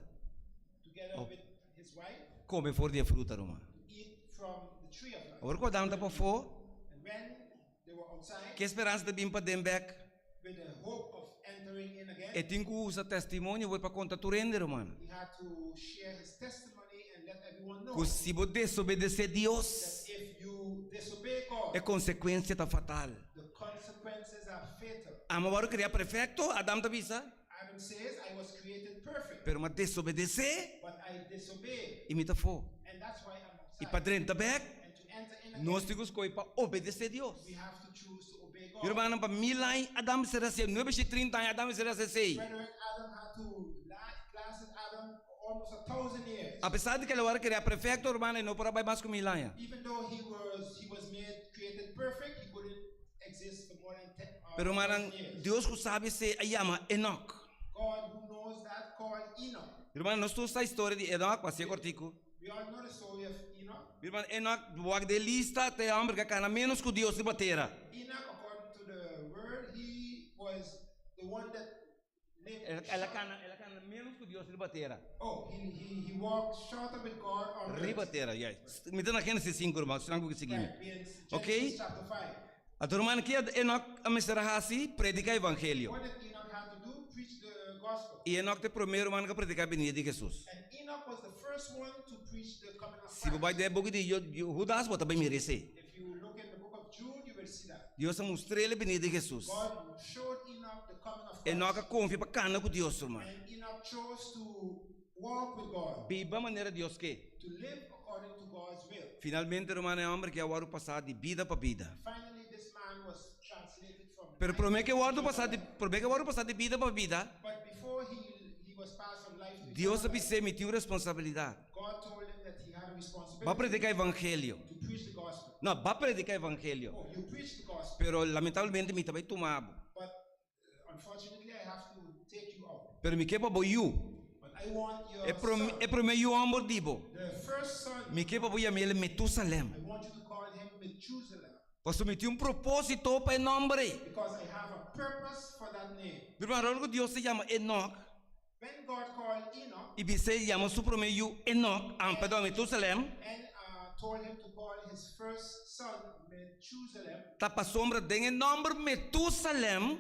Speaker 2: Together with his wife.
Speaker 3: Kome for di e fruta, ruman.
Speaker 2: Eat from the tree of life.
Speaker 3: Awor ku Adam ta pafó,
Speaker 2: And when they were outside,
Speaker 3: ke speransa ta bin paden bèk?
Speaker 2: With the hope of entering in again,
Speaker 3: E tin ku usa testimonio bo pa konta tur hende, ruman.
Speaker 2: He had to share his testimony and let everyone know
Speaker 3: Ku si bo desobedesé Dios,
Speaker 2: that if you disobey God,
Speaker 3: e konsekuensia ta fatal.
Speaker 2: the consequences are fatal.
Speaker 3: Amo a wòrdu kriá perfekto, Adam ta bisa.
Speaker 2: Adam says, I was created perfect.
Speaker 3: Pero mi a desobedesé.
Speaker 2: But I disobeyed.
Speaker 3: I mi ta afó.
Speaker 2: And that's why I'm outside.
Speaker 3: I pa drenta bèk,
Speaker 2: And to enter in again,
Speaker 3: nos tin ku skohe pa obedesé Dios.
Speaker 2: we have to choose to obey God.
Speaker 3: Mi rumannan, pa mil aña Adam mester hasié, nuebe shi trinta aña Adam mester hasi esei.
Speaker 2: Brethren, Adam had to la- lasted Adam for almost 1,000 years.
Speaker 3: Apesar di ku el a wòrdu kriá perfekto, rumannan, e no por a bai mas ku mil aña.
Speaker 2: Even though he was, he was made created perfect, he couldn't
Speaker 3: Pero rumannan, Dios ku sabi esei a yama Enok. Rumannan, nos tur sa historia di Enok, pa hasié kortiku. Mi ruman, Enok wak den lista ta e hòmber ku a kana ménos ku Dios riba tera. El a kana, el a kana ménos ku Dios riba tera. Riba tera, ya. Mi ta na Génesis sinku, ruman, si nan ku sigui mi. Ok? Anto, ruman, ke Enok a mester a hasi? Prediká evangelio. I Enok ta e promé ruman ku a prediká e binida di Hesus. Si bo bai den e buki di Judas, bo ta bai mira esei. Dios a mustr'el e binida di Hesus. Enok a konfia pa kana ku Dios, ruman. Biba manera Dios ke. Finalmente, ruman, e hòmber ke a wòrdu pasá di bida pa bida. Pero promé ke e wòrdu pasá di, promé ke e wòrdu pasá di bida pa bida, Dios a bis'é, Mi tin un responsabilidat. Bo a prediká evangelio. No, bo a prediká evangelio. Pero lamentablemente mi ta bai tuma bo. Pero mi ke pa bo yu. E prome, e prome yu hòmber di bo. Mi ke pa bo yama el Metusalem. Pasobra mi tin un propósito pa e nòmber ei. Mi ruman, ora ku Dios ta yama Enok, i bis'é yama su promé yu Enok, ah, perdon, Metusalem, ta pasobra den e nòmber Metusalem.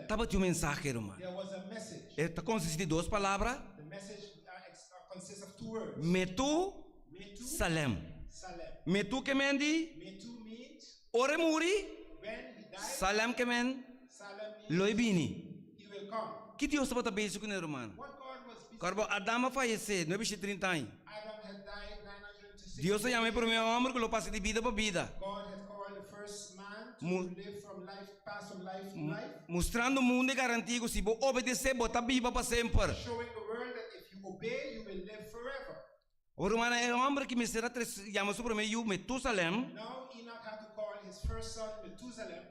Speaker 3: Tabatin un mensahe, ruman. E ta konsistí di dos palabra, Metu Salem. Metu ke men di ora e muri, Salem ke men lo e bini. Ki Dios tabata bezig kuné, ruman? Kòrda bo, Adam a fayesé nuebe shi trinta aña. Dios a yama e promé hòmber ku lo pasa di bida pa bida, mustrando mundu e garantia ku si bo obedesé bo ta biba pa semper. Awor rumannan, e hòmber ki mester a yama su promé yu Metusalèm,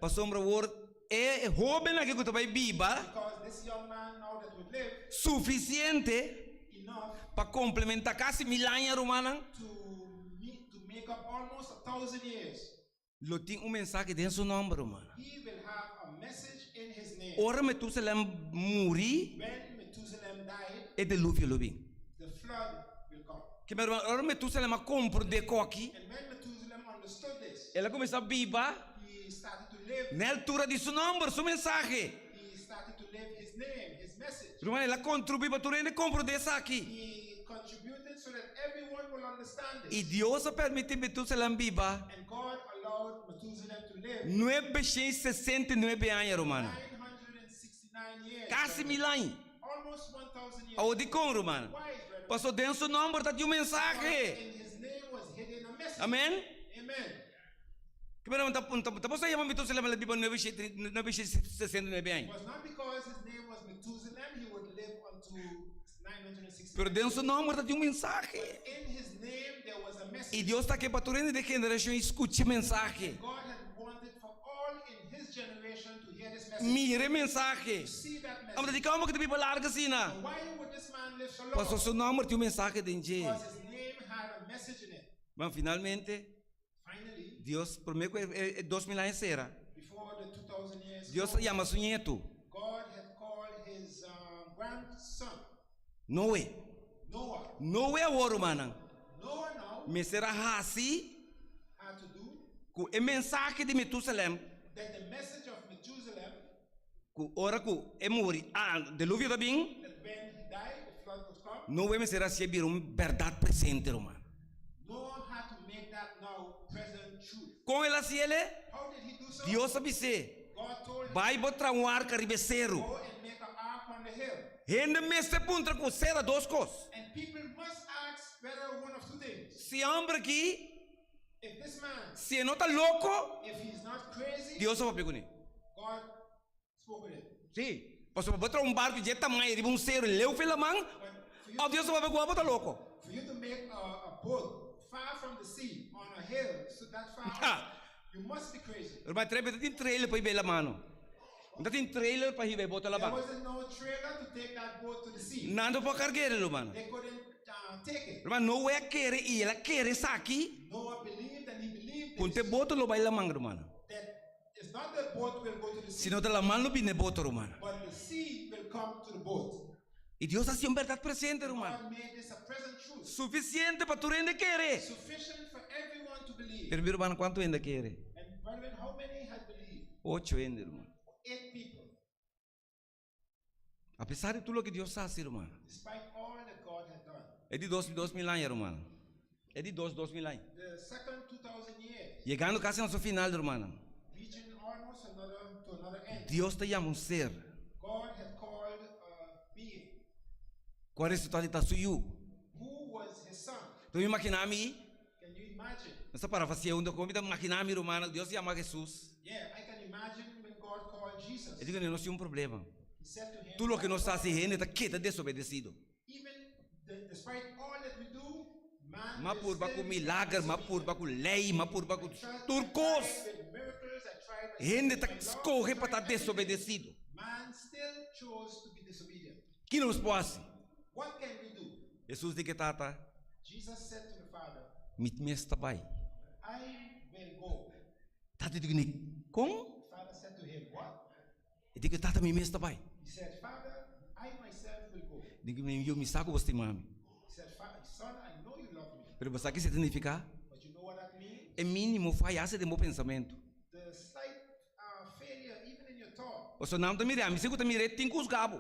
Speaker 3: pasobra awor e hóben aki ku ta bai biba sufisiente pa komplementá kasi mil aña, rumannan, lo tin un mensahe den su nòmber, rumannan. Ora Metusalèm muri, e deluvio lo bin. Kiba, ruman, ora Metusalèm a komprondé koki, el a kuminsá biba na e altura di su nòmber, su mensahe. Ruman, el a kontribuí pa tur hende komprondé esaki. I Dios a permití Metusalèm biba 969 aña, rumannan. Kasi mil aña. Awor dikon, rumannan? Pasobra den su nòmber ta tin un mensahe. Amèn. Kiba nan ta punta, ta boso a yama Metusalem el a biba 969 aña? Pero den su nomber ta tin un mensahe. I Dios ta ke pa tur hende den generashon i skucha e mensahe. Mira e mensahe. Amo ta di komo ku ta biba largu asina? Pasobra su nomber tin un mensahe den dje. Bon, finalmente, Dios, promé ku e 2000 aña sera, Dios a yama su ñetu, Noe. Noe awor, rumannan, mester a hasi ku e mensahe di Metusalèm, ku ora ku e muri, deluvio ta bin, Noe mester a hasié bira un bèrdat presente, ruman. Kon el a hasié el? Dios a bis'é, Bai bo traha un arka riba e seru. Hende mester puntra ku sera dos kos. Si e hòmber aki, si e no ta loko, Dios a papia kuné. Sí, pasobra bo traha un barku dje tamaño riba un seru leu fe laman, òf Dios a papia ku bo, bo ta loko. Ruman Trevor, ta tin trailer pa hiba e laman no. No ta tin trailer pa hiba e boto laman. Nan no por karg'é, ruman. Ruman, Noe a kere i el a kere esaki ku te boto lo bai laman, ruman. Sino ta laman lo bini e boto, ruman. I Dios a hasi un bèrdat presente, ruman. Sufisiente pa tur hende kere. Pero mi rumannan, kuantu hende a kere? Ocho hende, ruman. Apesar di tur loke Dios a hasi, ruman. E di dos 2000 aña, ruman. E di dos 2000 aña. Yegando kasi na su final, rumannan. Dios ta yama un ser. Ku a resultá di ta su yu. Ta imaginá mi? Nos ta parafraseá un doko. Mi ta imaginá mi, rumannan, Dios yama Hesus. E di ku nos tin un problema. Tur loke nos ta hasi hende ta keda desobedesido. M'a purba ku milager, m'a purba ku lei, m'a purba ku tur kos. Hende ta skohe pa ta desobedesido. Ki nos por hasi? Hesus di ke Tata, Mi mes ta bai. Tata di kuné, Kon? E di ku Tata, Mi mes ta bai. Di ku mi yu, mi sa ku bo stima mi. Pero bo sa kiko esei ta nifiká? E mínimo faya hasta den bo pensamentu. Pasobra nan no ta mir'é, ami si ku ta mir'é tin ku husga bo.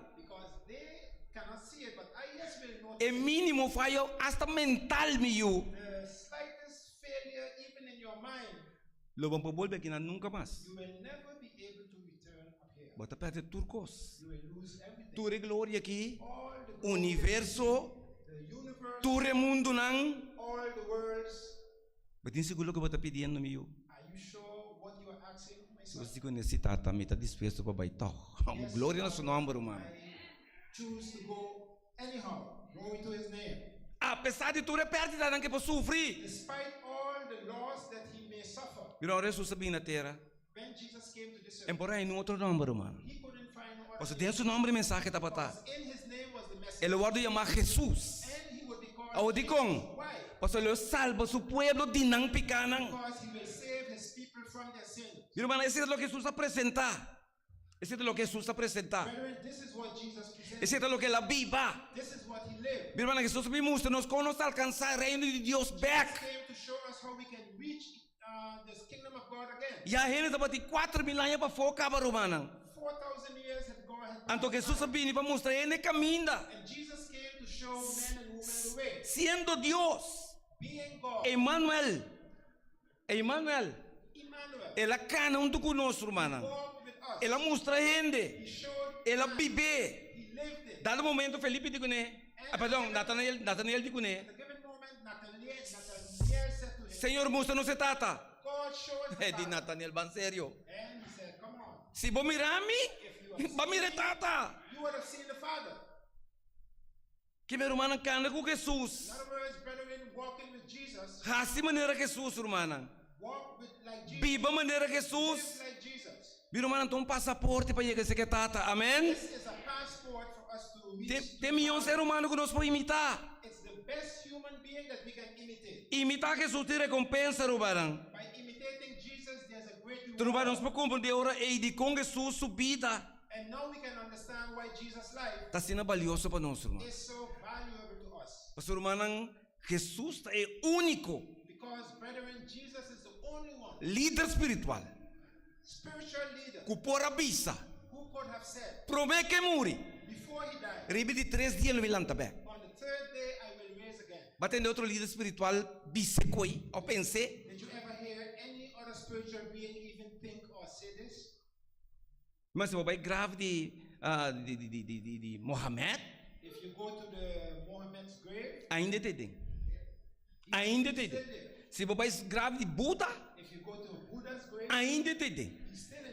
Speaker 3: E mínimo fayo asta mental, mi yu. Lo bo no por bolbe akinan nunka mas. Bo ta pèrdè tur kos. Tur e gloria aki, universo, tur e mundunan. Bo tin sigur loke bo ta pidiendo, mi yu? Si bo sigur si Tata, mi ta dispuesto pa bai tòg. Gloria na su nòmber, ruman. Apesar di tur e pèrdidanan ku e por sufri. Mira, ora Hesus a bini na tera, e no por haña niun otro nòmber, ruman. Pasobra den su nòmber e mensahe tabata. El a wòrdu yamá Hesus. Awor dikon? Pasobra lo e salba su pueblo di nan pikánan. Mi rumannan, esei ta loke Hesus a presentá. Esei ta loke Hesus a presentá. Esei ta loke el a biba. Mi rumannan, Hesus a bin mustra nos kon nos ta alkansá e Reino di Dios bèk. Ya hende tabatin 4000 aña pafó kaba, rumannan. Anto Hesus a bini pa mustra hende e kaminda. Siendo Dios, Emanuel, Emanuel, El a kana huntu ku nos, rumannan. El a mustra hende. El a bib'é. Dado momento Felipe di kuné, ah, perdon, Natanael, Natanael di kuné, Señor, mustra nos e Tata. E di Natanael, Ban serio. Si bo mira mi, bo a mira e Tata. Ki mi rumannan kanda ku Hesus. Hasi manera Hesus, rumannan. Biba manera Hesus. Mi rumannan ta un pasaporte pa yega seke Tata. Amen. Te mihó ser humano ku nos por imitá. Imitá Hesus tin rekompensa, rumannan. Rumannan, nos por komprendé ora ei dikon Hesus su bida Ta asina balioso pa nos, ruman. Pasobra, rumannan, Hesus ta e úniko lider spiritual ku por a bisa promé ku e muri, Riba di tres dia lo mi lanta bèk. Bo a tende otro lider spiritual bis'é koe òf pens'é? Ma si bo bai graf di di Mohamed, ainda e ta den. Ainda e ta den. Si bo bai graf di Buda, ainda e ta den.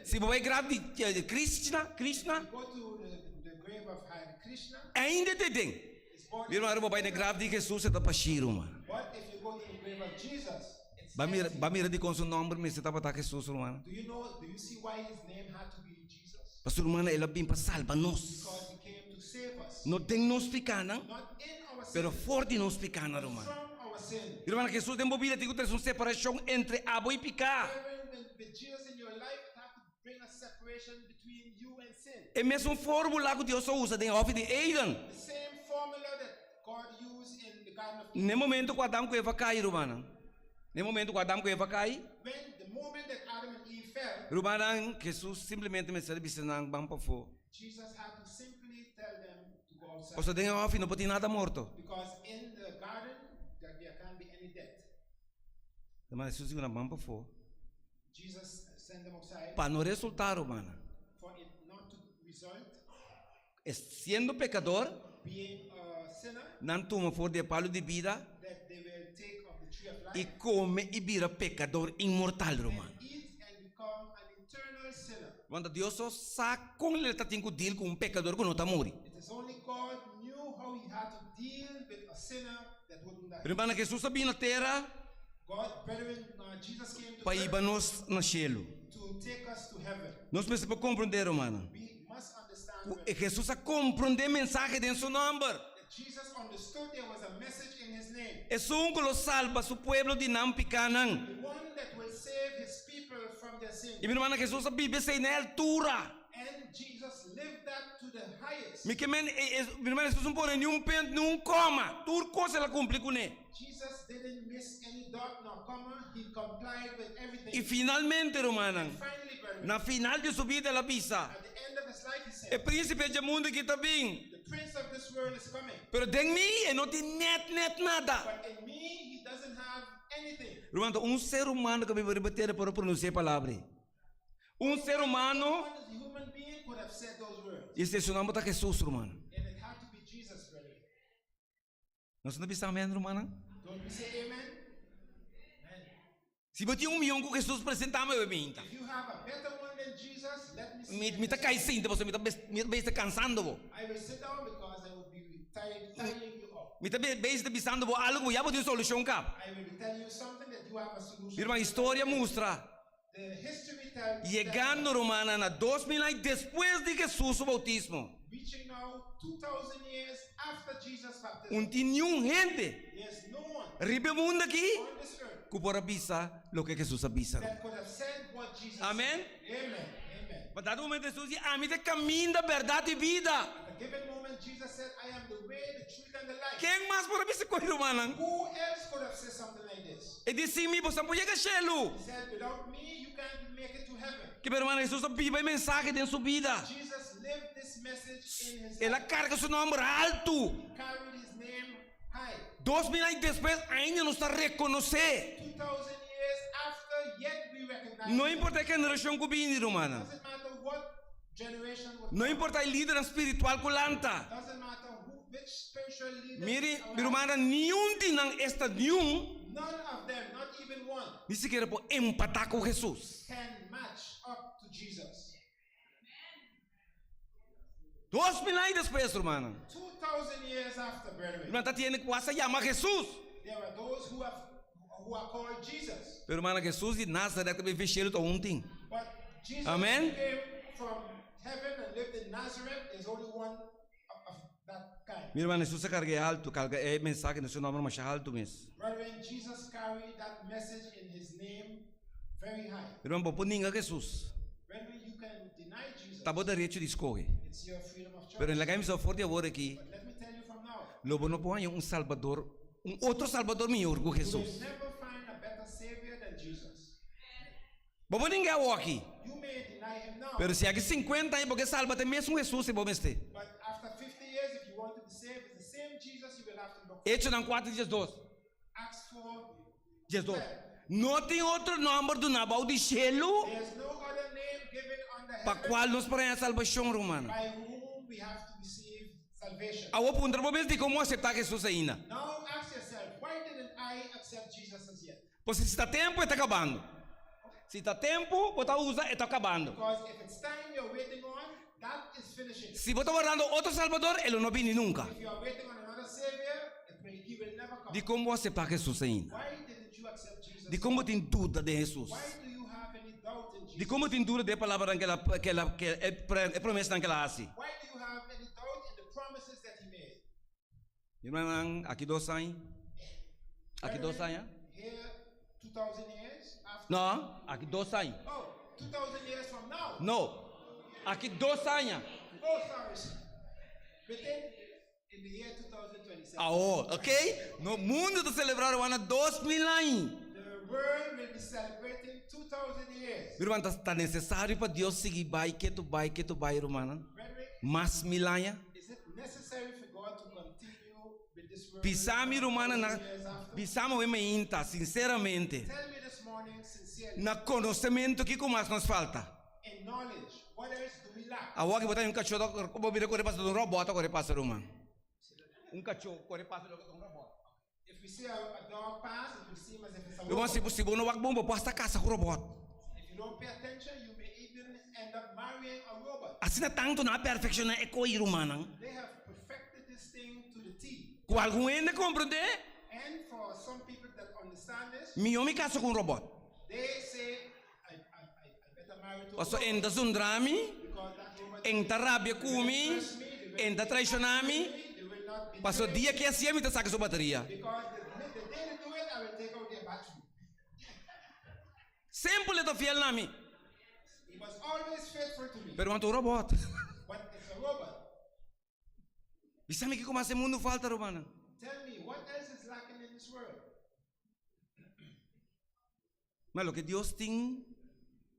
Speaker 3: Si bo bai graf di Krishna, Krishna, ainda e ta den. Mi hermano, bo bai na graf di Jesus, e ta bashí, ruman. Ba mira, ba mira dikon su nòmber mester tabata Jesus, ruman. Pasobra, ruman, el a bin pa salba nos. No den nos pikánan, pero for di nos pikánan, ruman. Ruman, Jesus den bo bida tin ku trese un separashon entre abo i piká. E mesun fórmula ku Dios a usa den Hòfi di Eden. N'e momento ku Adam ku Eva kai, rumannan, n'e momento ku Adam ku Eva kai, rumannan, Hesus simplemente mester a bisa nan, Ban pafó. Pasobra den e hòfi no por tin nada morto. Rumannan, Hesus di ku nan, Ban pafó. Pa no resultá, rumannan, e siendo pekador, nan tuma for di e palu di bida i kome i bira pekador inmortal, ruman. Wanta Dios so sa kon el ta tin ku deal ku un pekador ku no ta muri. Rumannan, Hesus a bini na tera pa hiba nos na shelu. Nos mester por komprondé, rumannan, ku Hesus a komprondé mensahe den su nòmber. Esun ku lo salba su pueblo di nan pikánan. I mi rumannan, Hesus a biba esei na e altura. Mi ke men, mi ruman, Hesus no pone ni un punt ni un koma. Tur kos el a kumpli kuné. I finalmente, rumannan, na final di su bida el a bisa. E príncipe dje mundu aki ta bin.
Speaker 2: The prince of this world is coming.
Speaker 3: Pero den mi e no tin net net nada.
Speaker 2: But in me he doesn't have anything.
Speaker 3: Ruman, ta un ser humano ku a biba riba tera por a pronunsia e palabra ei. Un ser humano.
Speaker 2: One human being could have said those words.
Speaker 3: I su nomber ta Hesus, ruman.
Speaker 2: And it had to be Jesus, brethren.
Speaker 3: Nos no bisa amen, rumannan?
Speaker 2: Don't we say amen? Amen.
Speaker 3: Si bo tin un mion ku Hesus, presentá mi awe minta.
Speaker 2: If you have a better one than Jesus, let me see.
Speaker 3: Mi, mi ta kai sinta, pasobra mi ta bes, mi ta bezig ta kansando bo.
Speaker 2: I will sit down because I will be tired, tiring you up.
Speaker 3: Mi ta bezig ta bisando bo algu ku ya bo tin solushon kaba.
Speaker 2: I will be telling you something that you have a solution.
Speaker 3: Mi ruman, historia mustra.
Speaker 2: The history tell,
Speaker 3: Yegando, rumannan, na 2000 aña despues di Hesus su boutismo.
Speaker 2: Reaching now 2000 years after Jesus' baptism.
Speaker 3: Un tin niun hende
Speaker 2: There's no one
Speaker 3: riba e mundu aki
Speaker 2: on this earth
Speaker 3: ku por a bisa loke Hesus a bisa.
Speaker 2: that could have said what Jesus
Speaker 3: Amen.
Speaker 2: said. Amen. Amen.
Speaker 3: Pa dado momento Hesus di, Ami ta e kaminda, bèrdat i bida.
Speaker 2: At a given moment Jesus said, I am the way, the truth and the life.
Speaker 3: Ken mas por a bisa ku e rumannan?
Speaker 2: Who else could have said something like this?
Speaker 3: E di, Sin mi boso no por yega shelu.
Speaker 2: He said, Without me you can't make it to heaven.
Speaker 3: Kiba rumannan, Hesus a biba e mensahe den su bida.
Speaker 2: Jesus lived this message in his
Speaker 3: El a
Speaker 2: life.
Speaker 3: karga su nòmber haltu.
Speaker 2: He carried his name high.
Speaker 3: 2000 aña despues ainda nos ta rekonosé.
Speaker 2: 2000 years after, yet we recognize
Speaker 3: No
Speaker 2: him.
Speaker 3: importa e generashon ku bini, rumannan.
Speaker 2: Doesn't matter what generation would
Speaker 3: No
Speaker 2: come.
Speaker 3: importa e lidernan spiritual ku lanta.
Speaker 2: Doesn't matter who, which spiritual leader
Speaker 3: Miri,
Speaker 2: arise.
Speaker 3: mi rumannan, niun di nan, esta niun,
Speaker 2: None of them, not even one,
Speaker 3: ni sikiera por empatá ku Hesus.
Speaker 2: can match up to Jesus.
Speaker 3: 2000 aña despues, rumannan.
Speaker 2: 2000 years after, brethren.
Speaker 3: Ruman, ta tin hende ku a yama Hesus.
Speaker 2: There are those who have who are called Jesus.
Speaker 3: Pero rumannan, Hesus di Nazaret ku a bin for shelu ta un tin.
Speaker 2: But Jesus
Speaker 3: Amen.
Speaker 2: who came from heaven and lived in Nazareth is only one of that kind.
Speaker 3: Mi ruman, Hesus a karga e altu, karga e mensahe den su nòmber masha haltu mes.
Speaker 2: Brethren, Jesus carried that message in his name very high.
Speaker 3: Mi ruman, bo por ninga Hesus.
Speaker 2: Brethren, you can deny Jesus.
Speaker 3: Ta bo derecho di skohe.
Speaker 2: It's your freedom of choice.
Speaker 3: Pero laga mi bisa for di awor aki,
Speaker 2: But let me tell you from now,
Speaker 3: lo bo no por haña un Salbador, un otro Salbador mihor ku
Speaker 2: you will
Speaker 3: Hesus.
Speaker 2: never find a better savior than Jesus.
Speaker 3: Bo por ninga awor aki.
Speaker 2: You may deny him now.
Speaker 3: Pero si aki 50 aña bo ke salba ta e mesun Hesus si bo mester.
Speaker 2: But after 50 years, if you want to be saved, it's the same Jesus you will have to look for.
Speaker 3: Echonan 4 diesdos.
Speaker 2: Acts 4,
Speaker 3: 12. No tin otro nòmber duná bou di shelu
Speaker 2: There's no other name given under
Speaker 3: pa
Speaker 2: heaven
Speaker 3: kual nos por haña salbashon, rumannan.
Speaker 2: by whom we have to receive salvation.
Speaker 3: Awor puntra bo mes dikon bo aseptá Hesus ainda.
Speaker 2: Now ask yourself, why didn't I accept Jesus as yet?
Speaker 3: Pasobra si ta tempu e ta kabando. Si ta tempu bo ta usa e ta kabando.
Speaker 2: Because if it's time you're waiting on, that is finishing.
Speaker 3: Si bo ta wardando otro Salbador e lo no bini nunka.
Speaker 2: If you are waiting on another savior, it will, he will never come.
Speaker 3: Dikon bo aseptá Hesus ainda?
Speaker 2: Why didn't you accept Jesus?
Speaker 3: Dikon bo tin duda den Hesus?
Speaker 2: Why do you have any doubt in Jesus?
Speaker 3: Dikon bo tin duda den e palabranan ku el a, ku el a, ku e promesanan ku el a hasi?
Speaker 2: Why do you have any doubt in the promises that he made?
Speaker 3: Mi hermanonan, aki dos aña, aki dos aña.
Speaker 2: Here, 2000 years after.
Speaker 3: No, aki dos aña.
Speaker 2: Oh, 2000 years from now.
Speaker 3: No, aki dos aña.
Speaker 2: Oh, sorry. Within in the year 2027.
Speaker 3: Awo, ok? No mundo ta celebra ruman 2000 aña.
Speaker 2: The world will be celebrating 2000 years.
Speaker 3: Mi ruman, ta, ta necesario pa Dios sigui bai, ketu bai, ketu bai, rumannan.
Speaker 2: Brethren,
Speaker 3: Mas mil aña.
Speaker 2: Is it necessary for God to continue with this world
Speaker 3: Bisa mi rumannan na
Speaker 2: years after?
Speaker 3: bisa mi awe mainta, sinceramente.
Speaker 2: Tell me this morning sincerely.
Speaker 3: Na konosementu kiko mas nos falta?
Speaker 2: In knowledge, what else do we lack?
Speaker 3: Awor ki bo ta un kachó ta bo bira kore pasa un robot ta kore pasa ruman. Un kachó kore pasa loke ta un robot.
Speaker 2: If we see a, a dog pass, it will seem as if it's a
Speaker 3: Ruman
Speaker 2: robot.
Speaker 3: si si bo no wak bon bo por hasta kasa ku robot.
Speaker 2: If you don't pay attention, you may even end up marrying a robot.
Speaker 3: Asina tantu nan a perfekshoná e koi rumannan.
Speaker 2: They have perfected this thing to the T.
Speaker 3: Ku algun hende komprendé,
Speaker 2: And for some people that understand this,
Speaker 3: mihó mi kasa ku un robot.
Speaker 2: they say, I, I, I, I better marry to a
Speaker 3: Paso
Speaker 2: robot
Speaker 3: en ta zundra mi,
Speaker 2: because that robot
Speaker 3: en ta rabia ku mi, en ta traishoná mi.
Speaker 2: they will not betray
Speaker 3: Paso dia ke hasié mi ta saka su bateria.
Speaker 2: Because the, the day they do it, I will take out their battery.
Speaker 3: Semper e ta fiel na mi.
Speaker 2: He was always faithful to me.
Speaker 3: Pero anto un robot.
Speaker 2: But it's a robot.
Speaker 3: Bisa mi kiko mas e mundu falta, rumannan.
Speaker 2: Tell me, what else is lacking in this world?
Speaker 3: Ma loke Dios tin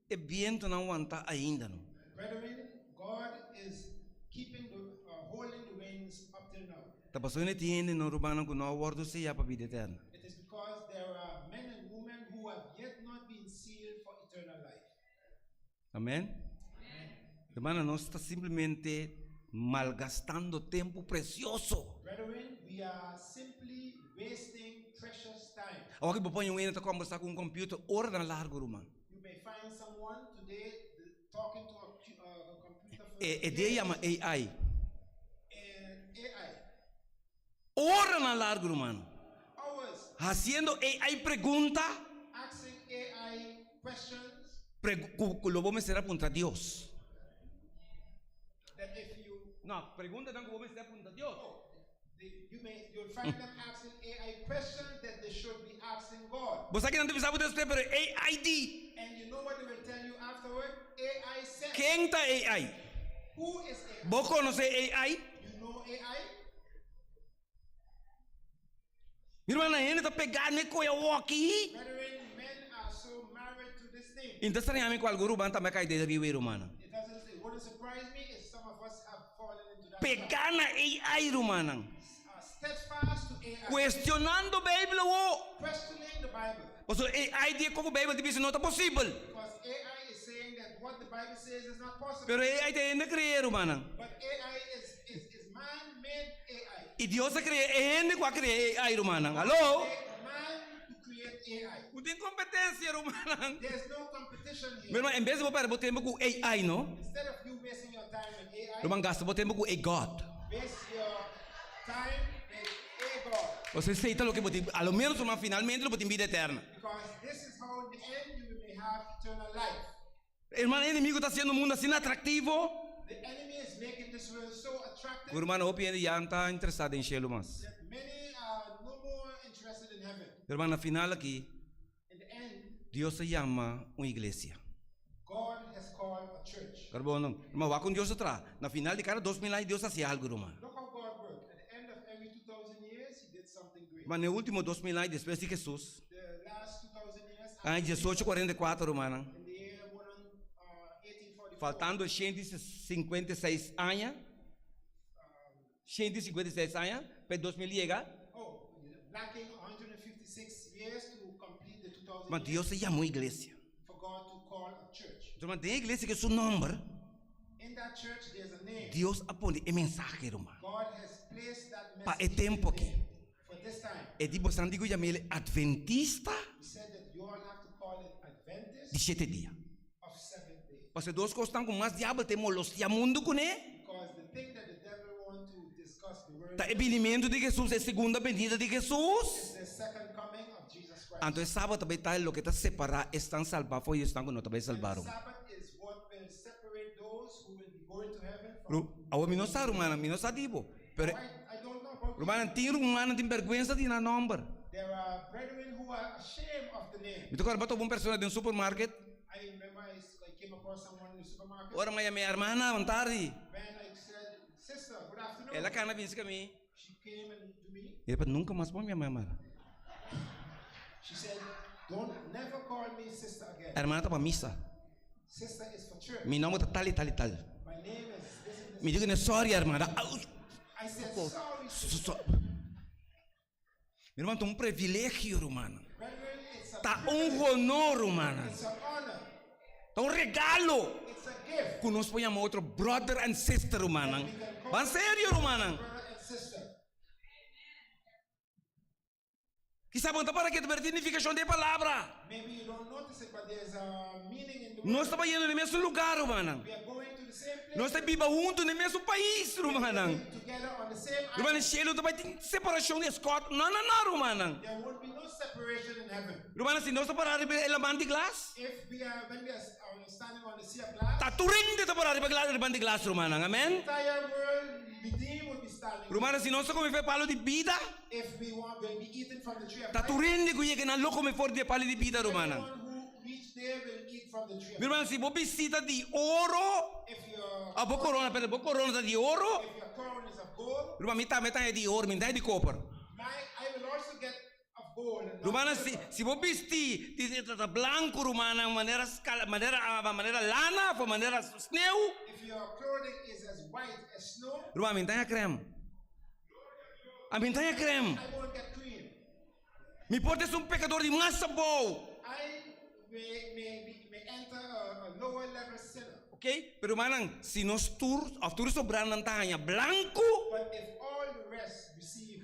Speaker 3: e bientonan wanta ainda no.
Speaker 2: Brethren, God is. keeping the, uh, holding the wings up till now.
Speaker 3: Ta pasobra no tin hende no rumannan ku no a wòrdu seyá pa bida eterno.
Speaker 2: It is because there are men and women who have yet not been sealed for eternal life.
Speaker 3: Amen. Hermana, nos ta simplemente malgastando tempu presioso.
Speaker 2: Brethren, we are simply wasting precious time.
Speaker 3: Awor bo pone un hende ta kombersá ku un computer oranan largu, ruman.
Speaker 2: You may find someone today talking to a, a computer for
Speaker 3: E, e dia yama AI.
Speaker 2: And AI.
Speaker 3: Oranan largu, ruman.
Speaker 2: Hours.
Speaker 3: Hasiendo AI pregunta.
Speaker 2: Asking AI questions.
Speaker 3: Pregu ku, ku lo bo mester a puntra Dios.
Speaker 2: That if you
Speaker 3: No, preguntanan ku bo mester a puntra Dios.
Speaker 2: Oh, the, you may you'll find them asking AI questions that they should be asking God.
Speaker 3: Bo sa ki nan ta bisa bo despues, pero AI di.
Speaker 2: And you know what they will tell you afterward? AI said.
Speaker 3: Ken ta AI?
Speaker 2: Who is AI?
Speaker 3: Bo konosé AI?
Speaker 2: You know AI?
Speaker 3: Mi rumannan, hende ta pegá n'e koe awoki.
Speaker 2: Brethren, men are so married to this thing.
Speaker 3: I no ta strañá mi ku algun ruman tambe a kai den e riu ei, rumannan.
Speaker 2: It doesn't, it wouldn't surprise me if some of us have fallen into that trap.
Speaker 3: Pegá na AI, rumannan.
Speaker 2: Are steadfast to AI.
Speaker 3: Kuestionando Beibel awo.
Speaker 2: Questioning the Bible.
Speaker 3: Pasobra AI di e koko Beibel ta bisa no ta posibel.
Speaker 2: Because AI is saying that what the Bible says is not possible.
Speaker 3: Pero AI ta hende kreé, rumannan.
Speaker 2: But AI is, is, is man-made AI.
Speaker 3: I Dios a krea e hende ku a krea AI, rumannan. Haló? No tin kompetensia, rumannan. Mi ruman, en bes di bo pèrdè bo tempu ku AI, no? Ruman, gasta bo tempu ku e God. Pasobra esei ta loke bo tin, a lo ménos, ruman, finalmente lo bo tin bida eterna. Hermano, e enemigo ta haciendo mundo asina atractivo. Cu hermano, hopi hende ya no ta interesa den cielo mas. Pero hermano, na final aki, Dios a yama un iglesia. Hermano, wak con Dios ta traha. Na final di cada 2000 aña Dios ta haci algo, hermano. Ma na e ultimo 2000 aña despues di Jesus, Aña diesocho kuarenta i kuater, rumannan, faltando 156 aña, 156 aña pa e 2000 yega, ma Dios a yama un iglesia. Ruman, den e iglesia ku su nomber, Dios a pone e mensahe, ruman, pa e tempu aki. E di bosan di ku yam'el Adventista di shete dia. Pasobra e dos kosnan ku mas diabel ta molostia mundu kuné ta e binimentu di Hesus, e segunda benida di Hesus. Anto e sabat ta bai ta loke ta separá esnan salbá for di esnan ku no ta bai salbá. Awor mi no sa, rumannan, mi no sa di bo. Pero rumannan tin rumannan tin bergwensa di nan nomber. Mi ta kòrda topa un persona den supermarket. Ora mi a yama e hermana bon tardi. El a kana binsi ka mi. I despues nunka mas bo a yama hermana. Hermana ta pa misa. Mi nomber ta tal i tal i tal. Mi di kuné, Sorry, hermana. Mi ruman, ta un privilegio, rumannan. Ta un honor, rumannan. Ta un regalo ku nos por yama otro brother and sister, rumannan. Ban serio, rumannan. Kisa bo no ta para ketu, pero tin nifikashon di e palabra. Nos ta bayendo na e mesun lugar, rumannan. Nos ta biba huntu na e mesun pais, rumannan. Rumannan, shelu ta bai tin separashon di eskòrt. No, no, no, rumannan. Rumannan, si nos ta para riba e laman di glas, ta tur hende ta para riba e laman di glas, rumannan. Amen. Rumannan, si nos ta kome for e palu di bida, Ta tur hende ku yega nan lo kome for di e palu di bida, rumannan. Mi ruman, si bo bistí ta di oro, òf bo korona, perdon, bo korona ta di oro, ruman, mi tambe ta haña di oro, mi no ta haña di koper. Rumannan, si, si bo bisti di ta blanku, rumannan, manera skala, manera, manera lana of manera sneu. Ruman, mi no ta haña krèm. Ami no ta haña krèm. Mi por ta esun pekador di mas abou. Ok, pero rumannan, si nos tur of tur e sobranan ta haña blanku,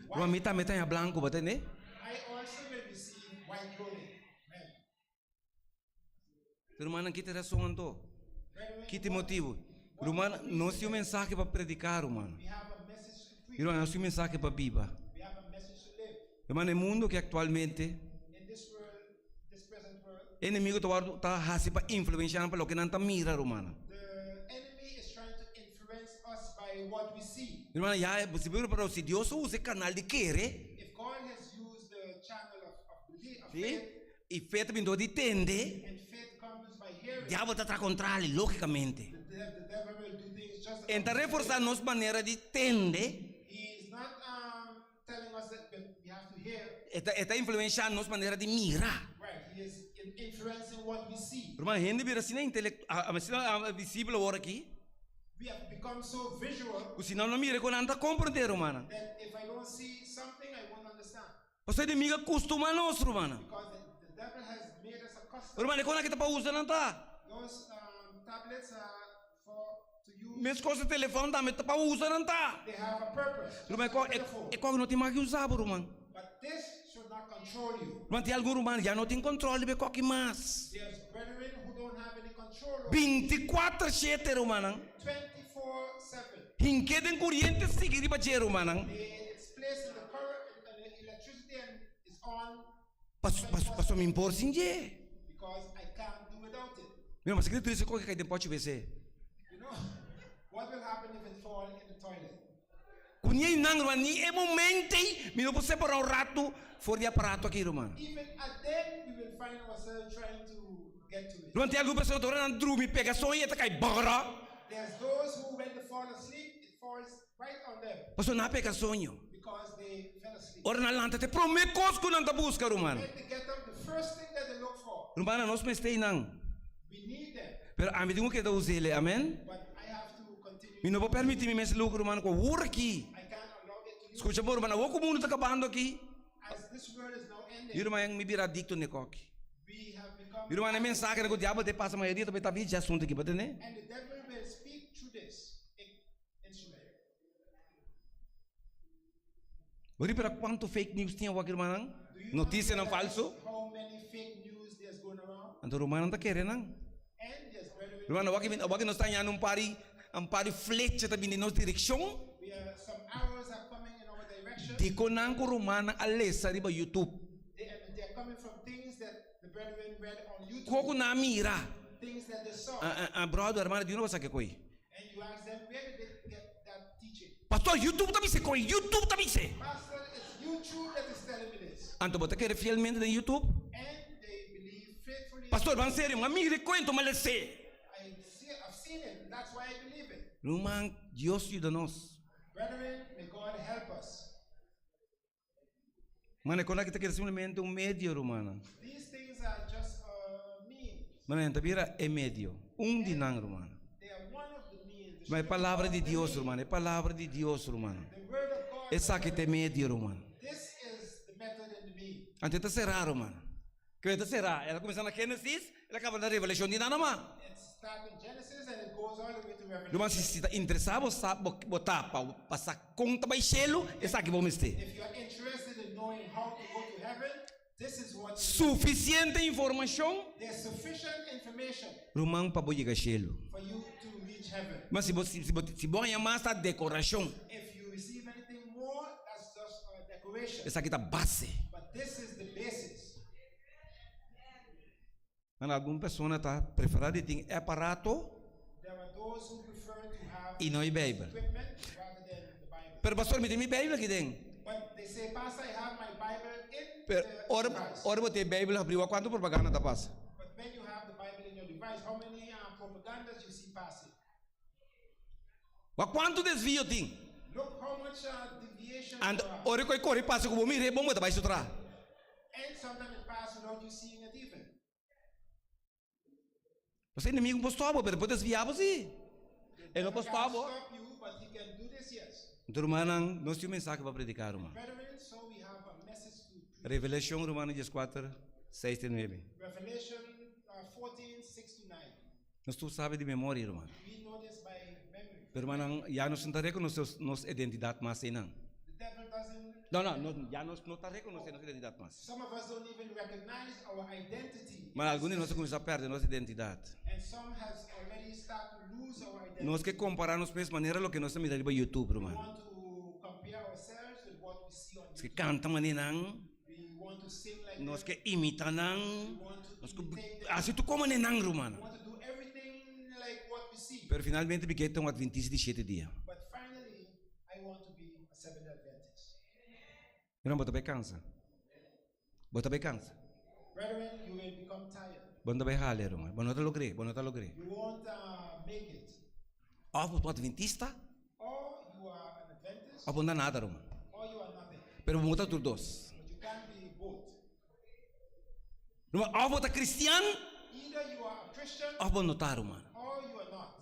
Speaker 3: ruman mi tambe ta haña blanku, bo ta tende? Pero rumannan, ki ta e rason anto? Ki ta e motibu? Ruman, nos tin un mensahe pa prediká, ruman. I ruman, nos tin un mensahe pa biba. Ruman, e mundu ki aktualmente, e enemigu ta wòrdu ta hasi pa influenshá nan pa loke nan ta mira, rumannan. Rumannan, ya si bo pero si Dios a usa e kanal di kere, si, i fe ta bin dor di tende, diabel ta traha kontrali, lógikamente. E ta reforsá nos manera di tende. E ta e ta influenshá nos manera di mira. Ruman, hende bira asina intelek asina visibel awor aki, ku si nan no mira ku nan ta komprendé, rumannan. Pasobra e enemigu a kustumá nos, rumannan. Ruman, e kon aki ta pa usa nan ta? Meskos e telefòn tambe ta pa usa nan ta. Ruman e kòk no tin mag di usa bo ruman. Ruman tin algun ruman ya no tin kòntròl riba e kòki mas. Bintikuater shete rumannan. Hink'é den kuriente sigui riba dje rumannan. Pasobra mi por sin dje. Mira, mas kiko triste koke kai den pochi wc. Ku ni einan, ruman, ni e momento ei mi no por separa un ratu for di aparato aki, ruman. Ruman, tin algun persona ta ora nan drumi pega soño e ta kai bòrò. Pasobra nan a pega soño. Ora nan lanta ta e promé kos ku nan ta buska, ruman. Rumannan, nos mester einan. Pero ami tin ku keda us'el, amen. Mi no por permití mi mes luho, ruman, ku awor aki. Skucha bon, ruman, awor ku mundu ta kabando aki. Mi ruman, mi bira adikto n'e koki. Mi ruman, e mensahenan ku diabel ta pasa mayoria ta bai dje asuntu aki, bo tende? Bo ripara kuantu fake news tin awor aki rumannan? Notisianan falsu. Anto rumannan ta kere nan. Ruman, awor aki awor aki nos ta hañando un par di un par di flecha ta bini den nos direkshon. Dikon nan ku rumannan a lesa riba YouTube? Kua ku nan a mira? Brother, hermana, di unda bo sa ke koi? Pastor, YouTube ta bis'e koe, YouTube ta bis'e. Anto bo ta kere fielmente den YouTube? Pastor, ban serio, mi a mira e koe, anto mi a les'e. Ruman, Dios yuda nos. Mane kon aki ta keda simplemente un medio, rumannan. Mane nan ta bira e medio, un di nan, rumannan. Ma e palabra di Dios, ruman, e palabra di Dios, rumannan. Esaki ta e medio, ruman. Anto e ta será, ruman. Kende ta será? El a kuminsá na Génesis, el a kaba na Revelashon di nada mas. Ruman, si si ta interesá bo sa bo bo ta pa pa sa kon ta bai shelu, esaki bo mester. Sufisiente informashon, ruman, pa bo yega shelu. Ma si bo si bo si bo haña mas ta dekorashon. Esaki ta base. Nan algun persona ta prefera di tin e aparato y no e Bijbel. Pero pastor mi tin mi Bijbel aki den. Pero ora ora bo tin e Bijbel habri wak cuanto propaganda ta pasa. Wak kuantu desvio tin. Anto ora ku e kore pasa ku bo mira e bon bo ta bai su tra.
Speaker 2: And sometimes it pass without you seeing it even.
Speaker 3: Pasobra enemigo no por stop bo, pero e por desvia bo si.
Speaker 2: The
Speaker 3: E no por
Speaker 2: devil can
Speaker 3: stop bo.
Speaker 2: stop you, but he can do this, yes.
Speaker 3: Anto rumannan, nos tin un mensahe pa prediká, ruman.
Speaker 2: Brethren, so we have a message to preach.
Speaker 3: Revelashon, rumannan, dieskuater, seis te nuebe.
Speaker 2: Revelation uh, 14, 6 to 9.
Speaker 3: Nos tur sabi di memoria, ruman.
Speaker 2: We know this by memory.
Speaker 3: Pero rumannan, ya nos no ta rekonosé nos identidat mas einan.
Speaker 2: The devil doesn't
Speaker 3: No, no, no, ya nos no ta rekonosé nos identidat mas.
Speaker 2: Some of us don't even recognize our identity.
Speaker 3: Ma algun di nos a kuminsá pèrdè nos identidat.
Speaker 2: And some has already start to lose our identity.
Speaker 3: Nos ke kompará nos mes manera loke nos ta mira riba YouTube,
Speaker 2: We
Speaker 3: ruman.
Speaker 2: want to compare ourselves with what we see on
Speaker 3: Nos ke
Speaker 2: YouTube.
Speaker 3: kanta manera nan,
Speaker 2: We want to sing like
Speaker 3: nos
Speaker 2: them.
Speaker 3: ke imita nan,
Speaker 2: We want to
Speaker 3: nos ke
Speaker 2: imitate them.
Speaker 3: hasi tur komo nan, ruman.
Speaker 2: We want to do everything like what we see.
Speaker 3: Pero finalmente mi ke ta un adventista di shete dia.
Speaker 2: But finally, I want to be a Seventh-day Adventist.
Speaker 3: Hermano, bo ta bai cansa. Bo ta bai cansa.
Speaker 2: Brethren, you will become tired.
Speaker 3: Bo no ta bai hala, hermano. Bo no ta logr'é, bo no ta logr'é.
Speaker 2: You won't uh, make it.
Speaker 3: Of bo ta adventista,
Speaker 2: Or you are an Adventist,
Speaker 3: of bo no ta nada, hermano.
Speaker 2: or you are nothing.
Speaker 3: Pero bo no ta tur dos.
Speaker 2: But you can't be both.
Speaker 3: Hermano, of bo ta cristian,
Speaker 2: Either you are a Christian,
Speaker 3: of bo no ta, hermano.
Speaker 2: or you are not.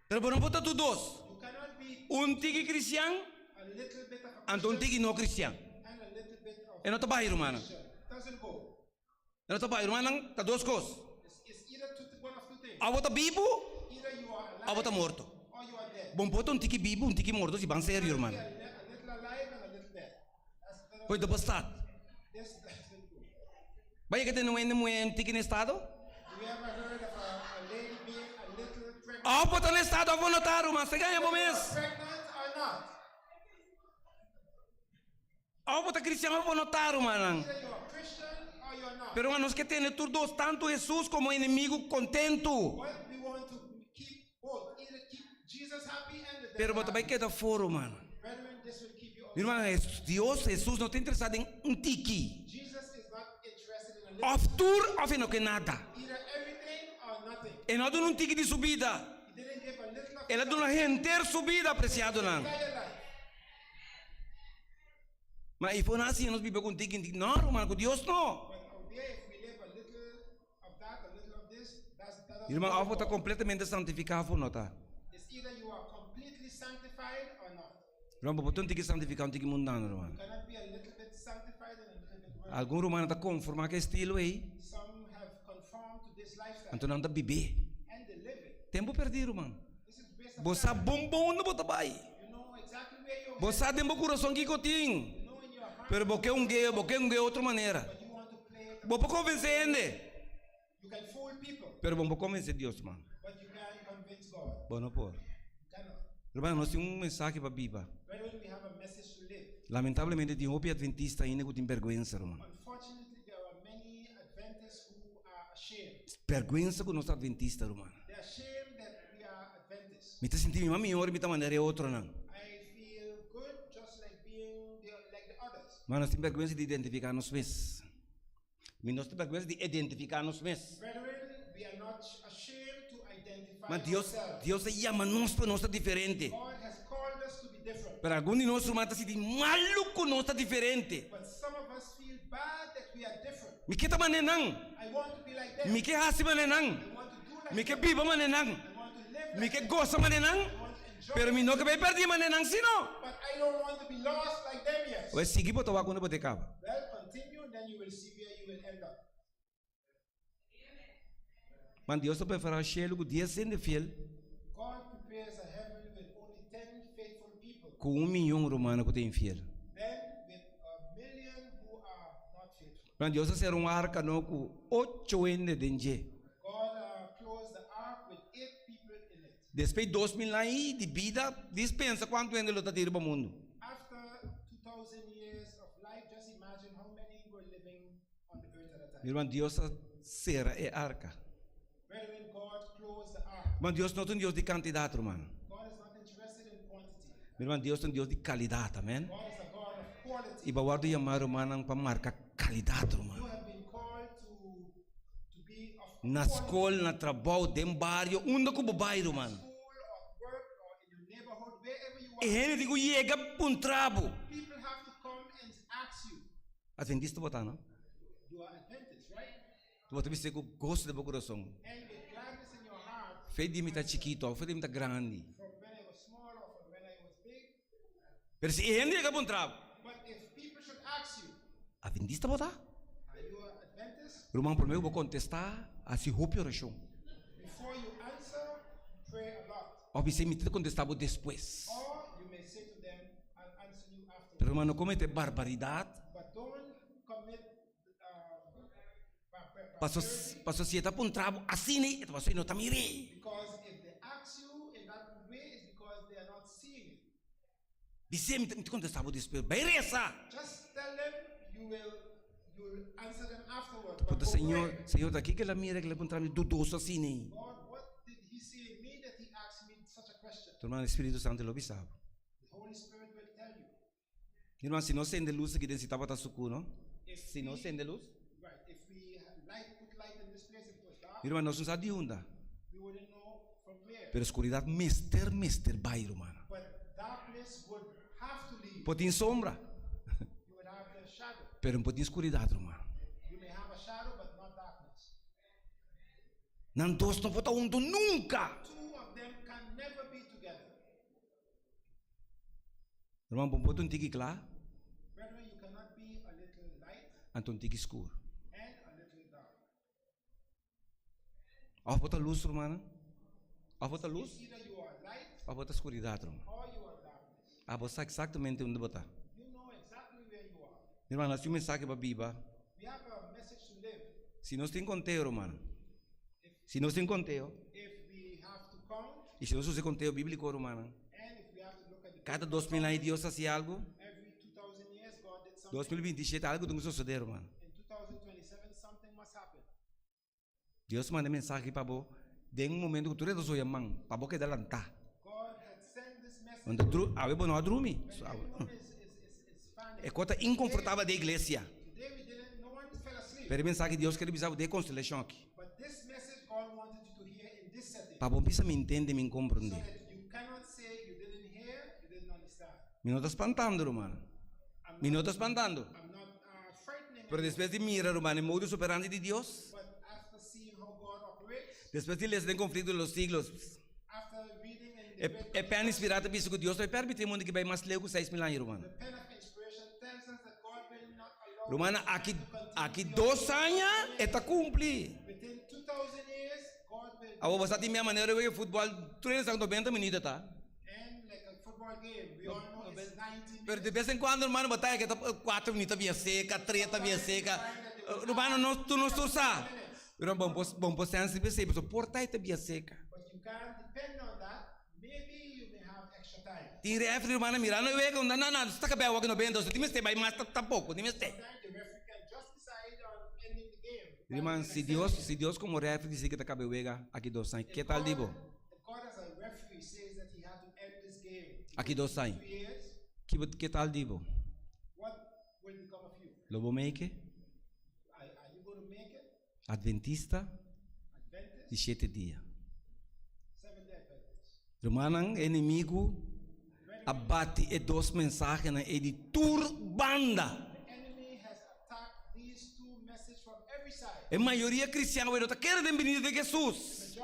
Speaker 3: Pero bo no por ta tur dos.
Speaker 2: You cannot be
Speaker 3: Un tiki cristian,
Speaker 2: a little bit of a
Speaker 3: anto un
Speaker 2: Christian
Speaker 3: tiki no cristian.
Speaker 2: and a little bit of
Speaker 3: E no ta bai, rumannan.
Speaker 2: Christian. Doesn't go.
Speaker 3: E no ta bai, rumannan, ta dos kos.
Speaker 2: It's, it's either two, one of two things.
Speaker 3: Of bo ta bibu,
Speaker 2: Either you are
Speaker 3: of bo ta
Speaker 2: alive
Speaker 3: morto.
Speaker 2: or you are dead.
Speaker 3: Bo no por ta un tiki bibu, un tiki morto, si ban serio,
Speaker 2: You
Speaker 3: ruman.
Speaker 2: can be a, a little alive and a little dead. That's, that,
Speaker 3: Pues no por sta.
Speaker 2: this doesn't go.
Speaker 3: Bo a yega tende un hende muhé un tiki na estado?
Speaker 2: You ever heard of a, a lady being a little pregnant?
Speaker 3: Of bo ta na estado of bo no ta, ruman, se gaña bo mes.
Speaker 2: Pregnant or not?
Speaker 3: Of bo ta cristian of bo no ta, rumannan.
Speaker 2: Either you are Christian or you are not.
Speaker 3: Pero nos ke tene tur dos, tantu Hesus komo enemigu kontentu.
Speaker 2: But we want to keep both. Either keep Jesus happy and the devil
Speaker 3: Pero bo ta bai
Speaker 2: happy.
Speaker 3: keda for, ruman.
Speaker 2: Brethren, this will keep you
Speaker 3: Mi ruman, Dios, Hesus no ta interesá den un tiki.
Speaker 2: Jesus is not interested in a little.
Speaker 3: Of tur of e no ke nada.
Speaker 2: Either everything or nothing.
Speaker 3: E no a duna un tiki di su bida.
Speaker 2: He didn't give a little of
Speaker 3: El a
Speaker 2: his
Speaker 3: duna
Speaker 2: life.
Speaker 3: henter su bida, apresiadonan.
Speaker 2: Entire life.
Speaker 3: Ma ifo nan a siña nos biba ku un tiki, un tiki. No, ruman, ku Dios no.
Speaker 2: But out there, if we live a little of that, a little of this, that's, that doesn't
Speaker 3: Mi ruman,
Speaker 2: go
Speaker 3: of bo ta
Speaker 2: at all.
Speaker 3: kompletamente santifiká of bo no ta.
Speaker 2: It's either you are completely sanctified or not.
Speaker 3: Ruman, bo por ta un tiki santifiká, un tiki mundano, ruman.
Speaker 2: You cannot be a little bit sanctified and a little bit worldly.
Speaker 3: Algun rumannan ta konformá ku e estilo ei,
Speaker 2: Some have conformed to this lifestyle
Speaker 3: anto nan ta bib'é.
Speaker 2: and they live it.
Speaker 3: Tempu pèrdí, ruman.
Speaker 2: This is waste of
Speaker 3: Bo sa
Speaker 2: time.
Speaker 3: bon bon unda bo ta bai.
Speaker 2: You know exactly where you're
Speaker 3: Bo
Speaker 2: headed.
Speaker 3: sa den bo kurason kiko tin.
Speaker 2: You know in your heart,
Speaker 3: Pero bo ke un geo, bo ke un geo otro manera.
Speaker 2: but you want to play it.
Speaker 3: Bo por konvensé hende,
Speaker 2: You can fool people,
Speaker 3: pero bo no por konvensé Dios, ruman.
Speaker 2: but you can't convince God.
Speaker 3: Bo no por.
Speaker 2: You cannot.
Speaker 3: Ruman, nos tin un mensahe pa biba.
Speaker 2: Brethren, we have a message to live.
Speaker 3: Lamentablemente tin hopi adventista ainda ku tin bèrgwensa, ruman.
Speaker 2: Unfortunately, there are many Adventists who are ashamed.
Speaker 3: Bèrgwensa ku nos ta adventista, ruman.
Speaker 2: They are ashamed that we are Adventists.
Speaker 3: Mi ta sinti mi mas mihor i mi ta manera e otronan.
Speaker 2: I feel good just like being the, like the others.
Speaker 3: Ma nos tin bèrgwensa di identifiká nos mes. Mi nos tin bèrgwensa di identifiká nos mes.
Speaker 2: Brethren, we are not ashamed to identify
Speaker 3: Ma Dios,
Speaker 2: ourselves.
Speaker 3: Dios a yama nos pa nos ta diferente.
Speaker 2: God has called us to be different.
Speaker 3: Pero algun di nos ruman ta sinti malu ku nos ta diferente.
Speaker 2: But some of us feel bad that we are different.
Speaker 3: Mi ke ta manera nan.
Speaker 2: I want to be like them.
Speaker 3: Mi ke hasi manera nan.
Speaker 2: I want to do like
Speaker 3: Mi ke
Speaker 2: them.
Speaker 3: biba manera nan.
Speaker 2: I want to live
Speaker 3: Mi
Speaker 2: like
Speaker 3: ke
Speaker 2: them.
Speaker 3: gosa manera nan.
Speaker 2: I want to enjoy.
Speaker 3: Pero mi no ke bai pèrdí manera nan si no.
Speaker 2: But I don't want to be lost like them yes.
Speaker 3: Wèl, sigui bo ta wak unda bo ta kaba.
Speaker 2: Well, continue, then you will see where you will end up.
Speaker 3: Man Dios ta prepará shelu ku dies hende fiel
Speaker 2: God prepares a heaven with only 10 faithful people,
Speaker 3: ku un miyon rumano ku ta infiel.
Speaker 2: then with a million who are not faithful.
Speaker 3: Man Dios a sera un arka no ku ocho hende den dje.
Speaker 2: God uh, closed the ark with eight people in it.
Speaker 3: Despues 2000 aña di bida, dispensa kuantu hende lo ta tin riba mundu.
Speaker 2: After 2000 years of life, just imagine how many were living on the earth at that time.
Speaker 3: Mi ruman, Dios a sera e arka.
Speaker 2: Brethren, God closed the ark.
Speaker 3: Ruman, Dios no ta un Dios di kantidat, ruman.
Speaker 2: God is not interested in quantity.
Speaker 3: Mi ruman, Dios ta un Dios di kalidat, amen.
Speaker 2: God is a God of quality.
Speaker 3: I bo a wòrdu yamá, rumannan, pa marka kalidat, ruman.
Speaker 2: You have been called to, to be of
Speaker 3: Na
Speaker 2: quality.
Speaker 3: skol, na trabou, den bario, unda ku bo bai, ruman.
Speaker 2: School or work or in your neighborhood, wherever you
Speaker 3: E
Speaker 2: are.
Speaker 3: hende tin ku yega puntra bo.
Speaker 2: People have to come and ask you.
Speaker 3: Adventista bo ta, no? Bo ta bis'é ku goso den bo kurason. Fe di mi ta chikito òf fe di mi ta grandi. Pero si e hende yega puntra bo, Adventista bo ta? Ruman, promé ku bo kontestá, hasi hopi orashon. Òf bis'é, Mi ta kontestá bo despues. Pero ruman, no kometé barbaridat. Paso, paso si e ta puntra bo asina, e ta paso e no ta mir'é. Bis'é, mi ta kontestá bo despues. Bai resa! Ta puntra Señor, Señor, ta kiko el a mira ku el a puntra mi dudoso asina? Tu hermano, e Spiritu Santu lo bisa bo. Mi hermano, si no sende lus aki den si tabata suku, no? Si no sende lus. Mi hermano, nos no sa di unda. Pero oscuridad mester, mester bai, hermano. Por tin sombra. Pero no por tin oscuridad, hermano. Nan dos no por ta hunto nunca. Herman, bo por ta un tiki kla, anto un tiki skur. Of bo ta lus, rumannan, of bo ta lus, of bo ta skuridat, ruman. Abo sa eksaktamente unda bo ta. Mi hermano, nos tin un mensahe pa biba. Si nos tin konteo, rumannan, si nos tin konteo, i si nos usa e konteo bíbliko, rumannan, kada 2000 aña Dios hasi algu, 2027 algu tin ku sosodé, ruman. Dios manda e mensahe pa bo den un momento ku tur e ta soya man pa bo keda lantá. Awe bo no a drumi. E kos ta inkonfortabel den iglesia. Pero e mensahe Dios kere bisa bo den e konstelashon aki. Pa bo bisa mi ntende mi komprende. Mi no ta spantando ruman. Mi no ta spantando. Pero despues di mira ruman e modus operandi di Dios, despues di lesa den Conflicto de los Siglos, e pen inspirá ta bisa ku Dios no a permití e mundu ki bai mas leu ku 6000 aña ruman. Rumannan, aki aki dos aña e ta kumpli. Awor bo sa tin mea manera di wega futbòl, tur hende sa ku 90 minuto ta. Pero de bes en cuando hermano batalla que ta 4 minutos ta bien seca, 3 ta bien seca. Hermano no tu no tur sa. Pero bon por bon por sense p'esei pasobra por ta e ta bien seca. Tin refri hermano mira no e wega no no no ta kab'e awor 90 tin mester bai mas tampoco tin mester. Hermano si Dios si Dios como refri dici ke ta kab'e wega aki dos aña ke tal di bo? Aki dos aña. Ki bo ke tal di bo? Lo bo make? Adventista di shete dia. Rumannan, e enemigu a bati e dos mensahenan ei di tur banda. E mayoria kristian awe no ta kere den binida di Hesus.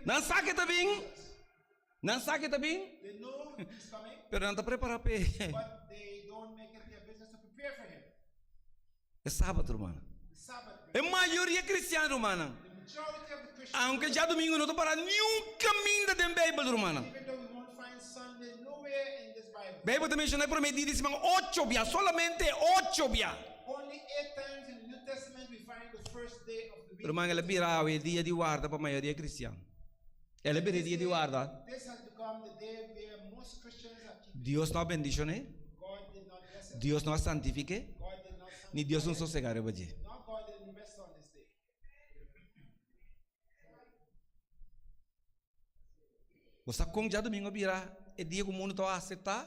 Speaker 3: Nan sa ke ta bin, nan sa ke ta bin, pero nan ta prepara p'e. E sabat, rumannan. E mayoria kristian, rumannan, aunke djadumingu no ta para niun kaminda den Beibel, rumannan. Beibel ta menshoná e promé dia di siman ocho bia, solamente ocho bia. Ruman, el a bira awe e dia di warda pa mayoria kristian. El a bira e dia di warda. Dios no a bendishon'é, Dios no a santifik'é, ni Dios no sosegá riba dje. Bo sa kon djadumingu a bira e dia ku mundu ta aseptá?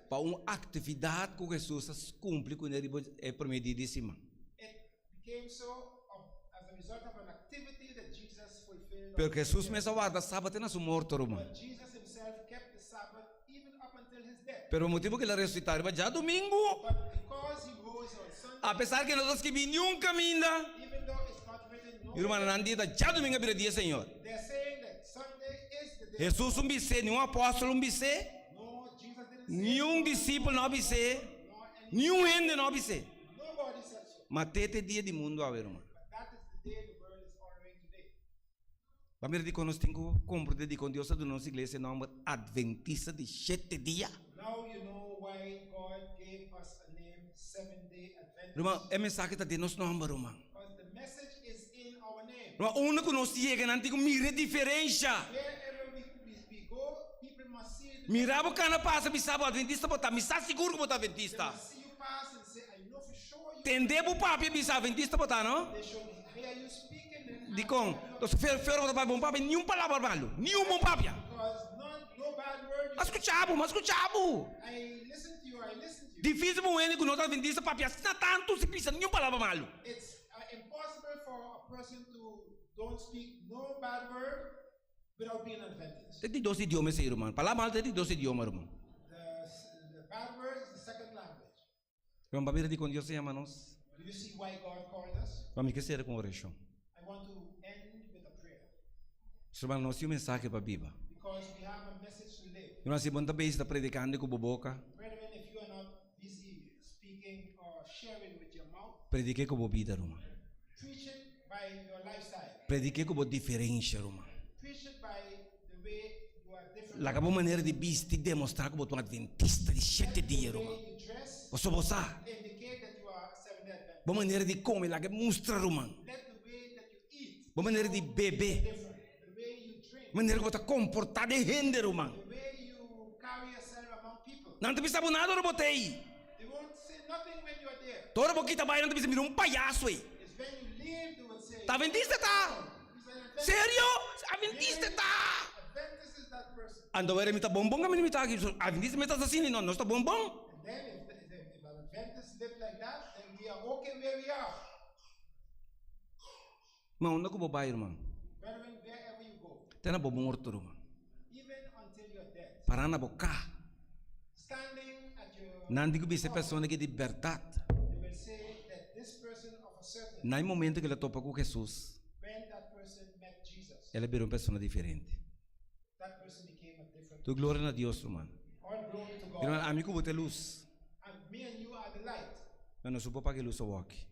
Speaker 3: Pa un aktividat ku Hesus a kumpli kuné riba e promé dia di siman. Pero Hesus mes a warda sabat te na su morto, ruman. Pero pa motibu ku el a resusitá riba djadumingu, apesar ku e no ta skibí niun kaminda, mi rumannan, nan di ta djadumingu a bira dia Señor. Hesus un bis'é, niun apòstel un bis'é, niun disipel no a bis'é, niun hende no a bis'é. Ma te te dia di mundu awe, ruman. Ba mira dikon nos tin ku komprende dikon Dios a duna nos iglesia e nòmber Adventista di Shete Dia. Ruman, e mensahe ta den nos nòmber, ruman. Ruman, unda ku nos yega nan tin ku mira e diferensha. Mira bo kana pasa bisa bo Adventista bo ta, mi sa sigur ku bo ta Adventista. Tende bo papia bisa Adventista bo ta no? Dikon? Nos fer fer bo ta papia bon papia niun palabra malu, niun bon papia. M'a skucha bo, m'a skucha bo. Difisil pa un hende ku no ta Adventista papia asina tantu sin bisa niun palabra malu. Ta di dos idioma esei ruman. Palabra malu ta di dos idioma ruman. Ruman pa mira dikon Dios a yama nos. Ruman mi ke sera ku un orashon. Ruman nos tin un mensahe pa biba. Ruman si bo no ta bezi ta predikando ku bo boka, predik'é ku bo bida ruman. Predik'é ku bo diferensha ruman. Laga bo manera di bisti demostrá ku bo ta un adventista di shete dia, ruman. Pasobra bo sa, bo manera di kome laga e mustra, ruman. Bo manera di bebe, manera ku bo ta komportá den hende, ruman. Nan ta bisa bo nada ora bo ta ei. Ta ora bo kita bai nan ta bisa, mira un payaso ei. Ta adventista ta? Serio? Adventista ta? Anto wera mi ta bon bon kaminda mi ta aki. Adventista mi ta asina no, nos ta bon bon. Ma unda ku bo bai ruman? Te na bo morto ruman. Pará na bo ka. Nan di ku bisa e persona ki di bèrdat. Na e momento ku el a topa ku Hesus, el a bira un persona diferente. Tur gloria na Dios, ruman. Ruman, ami ku bo ta e lus. Ma nos no por paga e lus awoki.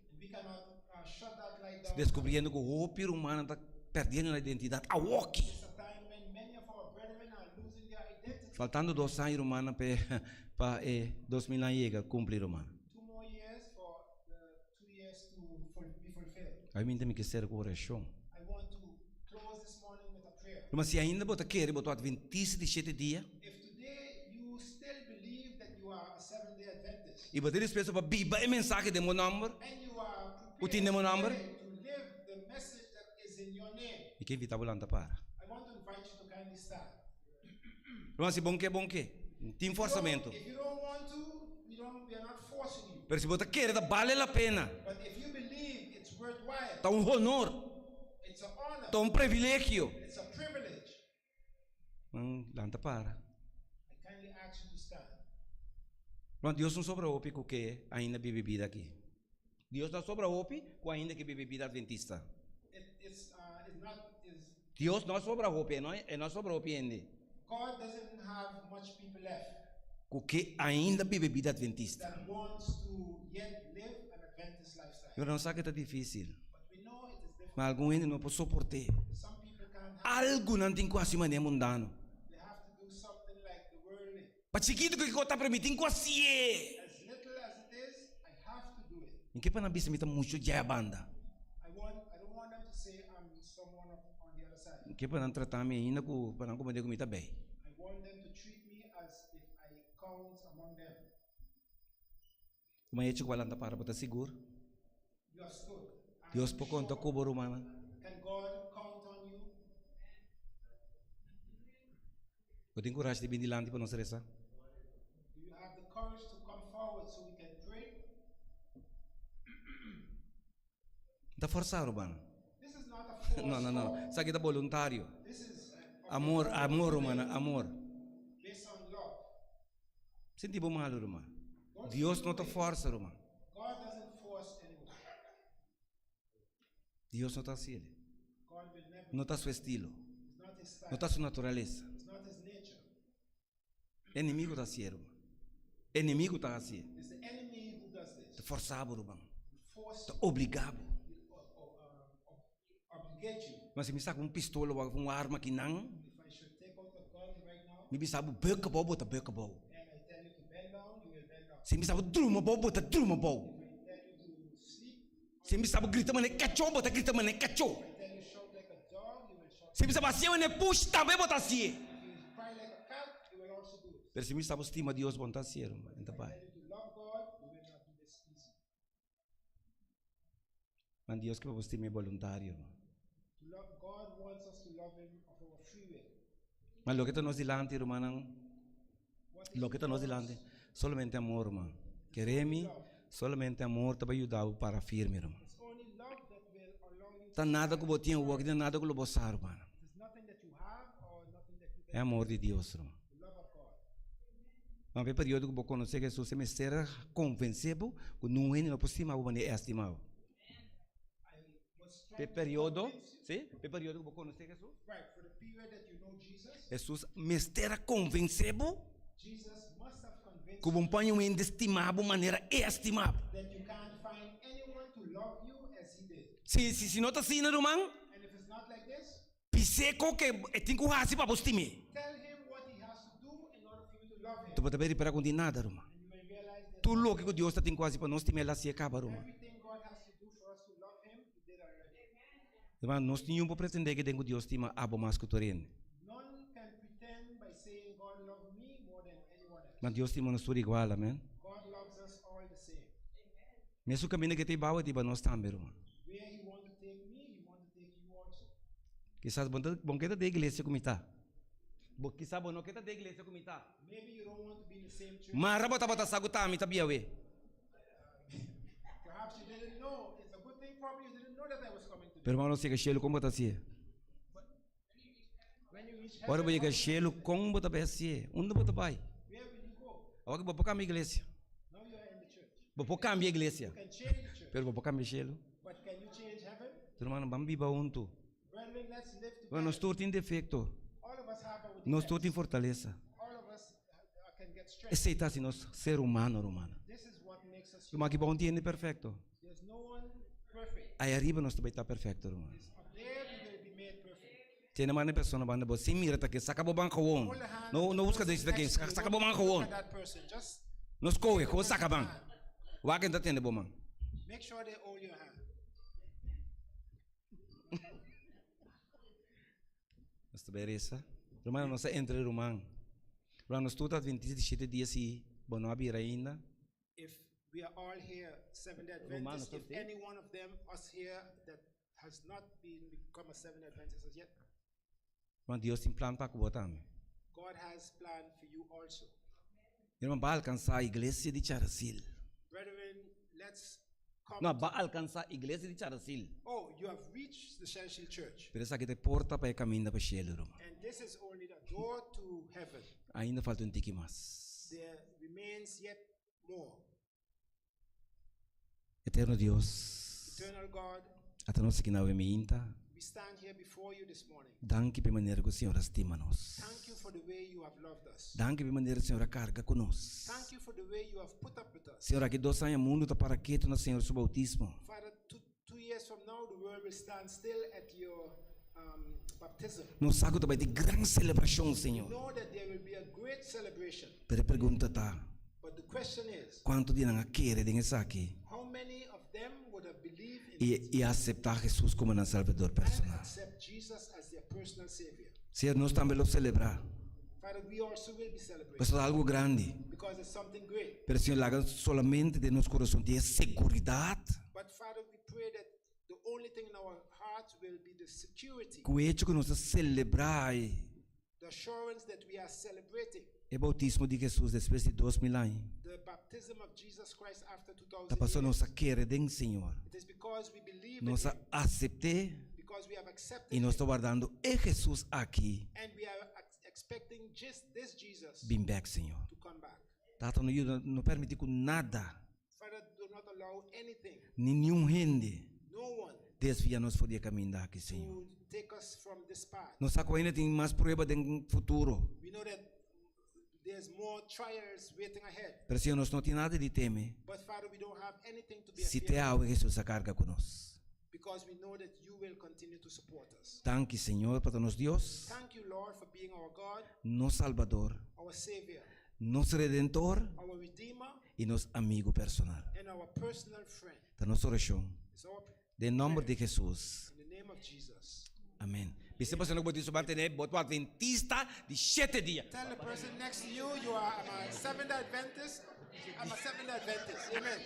Speaker 3: Deskubriendo ku hopi rumannan ta perdiendo nan identidat awoki. Faltando dos aña rumannan pa e 2000 aña yega kumpli ruman. Ai mi ta mi ke sera ku orashon. Ruman si ainda bo ta kere bo ta adventista di shete dia i bo ta dispuesto pa biba e mensahe den bo nomber ku tin den bo nomber mi ke invita bo lanta para. Ruman si bon ke bon ke. No tin forsamentu. Pero si bo ta kere ta bale la pena. Ta un honor. Ta un privilegio. Man lanta para. Ruman Dios no sobra hopi ku ke ainda biba e bida aki. Dios no a sobra hopi ku ainda ke biba e bida adventista. Dios no a sobra hopi, e no a sobra hopi hende. Ku ke ainda biba e bida adventista. Pero nos sa ke ta difisil. Ma algun hende no por soport'é. Algu nan tin ku hasi manera mundano. Pa chikitu ku e kos ta pero mi tin ku hasié. Mi ke pa nan bisa mi ta mucho djaya banda. Mi ke pa nan trata mi ainda ku pa nan komprende ku mi ta bei. Kuma echo ku a lanta para bo ta sigur? Dios por konta ku bo rumannan? Bo tin kurashi di bin dilanti pa nos resa? N ta forsa rumannan. No, no, no. Esaki ta boluntario. Amor, amor rumannan, amor. Sinti bo malu, ruman. Dios no ta forsa, ruman. Dios no ta hasi el. No ta su estilo. No ta su naturalesa. Enemigo ta hasi e, ruman. Enemigo ta hasi e. Ta forsa bo, ruman. Ta obliga bo. Ma si mi saka un pistola o un arma akinan, mi bisa bo bek abou, bo ta bek abou. Si mi bisa bo druma abou, bo ta druma abou. Si mi bisa bo grita manera kachó, bo ta grita manera kachó. Si mi bisa bo hasié manera push, tambe bo ta hasié. Pero si mi bisa bo stima Dios, bo no ta hasié, ruman. E ta bai. Man Dios ke pa bo stima e boluntario, hermano. Ma loke ta nos dilanti, rumannan, loke ta nos dilanti, solamente amor, ruman. Kere mi, solamente amor ta bai yuda bo para firme, ruman. Ta nada ku bo tin awor, ta nada ku lo bo sa, ruman. E amor di Dios, ruman. Ma pa e periodo ku bo konosé Hesus, e mester a konvensé bo ku nun hende no por stima bo manera e a stima bo. Pa e periodo, si, pa e periodo ku bo konosé Hesus, Hesus mester a konvensé bo ku bo no por haña un hende stima bo manera e a stima bo. Si, si no ta asina, ruman. Bis'é ko ke e tin ku hasi pa bo stim'é. Tu bo ta bay ripara ku no tin nada, ruman. Tur loke ku Dios ta tin ku hasi pa nos stim'é, el a hasié kaba, ruman. Ruman, nos niun por pretendé ke den ku Dios stima abo mas ku tur hende. Ma Dios stima nos tur igual, amen. Mesun kaminda ke ta iba awe, ta iba nos tambe, ruman. Kisas bo no ke ta den iglesia ku mi ta. Bo kisas bo no ke ta den iglesia ku mi ta. Mara bo tabata sa ku ta mi ta bia awe. Pero hermano, si yega shelu kon bo ta hasié? Ora bo yega shelu kon bo ta bai hasié? Unda bo ta bai? Awor bo por kambia iglesia. Bo por kambia iglesia. Pero bo por kambia shelu? Hermano, ban biba huntu. Bueno, nos tur tin defekto. Nos tur tin fortalesa. Esei ta hasi nos ser humano, ruman. Ruman, aki bo no tin hende perfekto. Ai ariba nos ta bai ta perfekto, ruman. Tene man e persona banda bo sin mira ta ke saka bo man gewoon. No no buska desi ta ke saka bo man gewoon. No skohe, gewoon saka man. Wak ken ta tene bo man. Nos ta bai resa. Rumannan nos a entra ruman. Ruman nos tur ta adventista di shete dia si bo no a bira ainda.
Speaker 2: If we are all here Seventh Day
Speaker 3: Romano
Speaker 2: Adventists, if
Speaker 3: 13.
Speaker 2: any one of them us here that has not been become a Seventh Day Adventist as yet,
Speaker 3: Ma Dios tin plan pa ku bo tambe.
Speaker 2: God has plan for you also.
Speaker 3: Herman, ba alkansá iglesia di Charasil.
Speaker 2: Brethren, let's come
Speaker 3: No,
Speaker 2: to
Speaker 3: ba alkansá iglesia di Charasil.
Speaker 2: Oh, you have reached the Charasil church.
Speaker 3: Pero esaki ta e porta pa e kaminda pa shelu, ruman.
Speaker 2: And this is only the door to heaven.
Speaker 3: Ainda falta un tiki mas.
Speaker 2: There remains yet more.
Speaker 3: Eterno Dios,
Speaker 2: Eternal God,
Speaker 3: ata nos aki na awe meinta.
Speaker 2: we stand here before you this morning.
Speaker 3: Danki pa e manera ku Señor a stima nos.
Speaker 2: Thank you for the way you have loved us.
Speaker 3: Danki pa e manera Señor a karga ku nos.
Speaker 2: Thank you for the way you have put up with us.
Speaker 3: Señor, aki dos aña mundu ta para ketu na Señor su boutismo.
Speaker 2: Father, Two years from now, the world will stand still at your baptism.
Speaker 3: Nos sa ku ta bai tin gran selebrashon, Señor.
Speaker 2: We know that there will be a great celebration.
Speaker 3: Pero e pregunta ta,
Speaker 2: But the question is,
Speaker 3: kuantu di nan a kere den esaki
Speaker 2: how many of them would have believed in
Speaker 3: i
Speaker 2: it
Speaker 3: i aseptá Hesus komo nan Salbador
Speaker 2: and
Speaker 3: personal?
Speaker 2: accept Jesus as their personal Savior?
Speaker 3: Señor, nos tambe lo selebrá.
Speaker 2: Father, we also will be celebrating.
Speaker 3: Pasobra ta algu grandi.
Speaker 2: Because it's something great.
Speaker 3: Pero Señor, laga solamente den nos kurason tin e seguridat.
Speaker 2: But Father, we pray that the only thing in our hearts will be the security.
Speaker 3: Ku e hecho ku nos ta selebrá e.
Speaker 2: The assurance that we are celebrating.
Speaker 3: E boutismo di Hesus despues di 2000 aña.
Speaker 2: The baptism of Jesus Christ after 2000
Speaker 3: Ta pasobra
Speaker 2: years.
Speaker 3: nos a kere den Señor.
Speaker 2: It is because we believe in
Speaker 3: Nos a
Speaker 2: him.
Speaker 3: asept'é.
Speaker 2: Because we have accepted
Speaker 3: I nos ta
Speaker 2: him.
Speaker 3: wardando e Hesus aki.
Speaker 2: And we are expecting just this Jesus
Speaker 3: Bin bèk, Señor.
Speaker 2: to come back.
Speaker 3: Tata no yuda no permiti ku nada ni niun hende desvia nos for di e kaminda aki, Señor. Nos sa ku ainda tin mas prueba den futuro. Pero Señor nos no tin nada di teme si te awe Hesus a karga ku nos. Danki Señor pa ta nos Dios, nos Salbador, nos Redentor i nos amigu personal. Ta nos orashon den nomber di Hesus. Amen. Bisa persona ku bo tin su mantene bo ta adventista di shete dia.
Speaker 2: Tell the person next to you, you are I'm a Seventh Adventist. I'm a Seventh Adventist. Amen.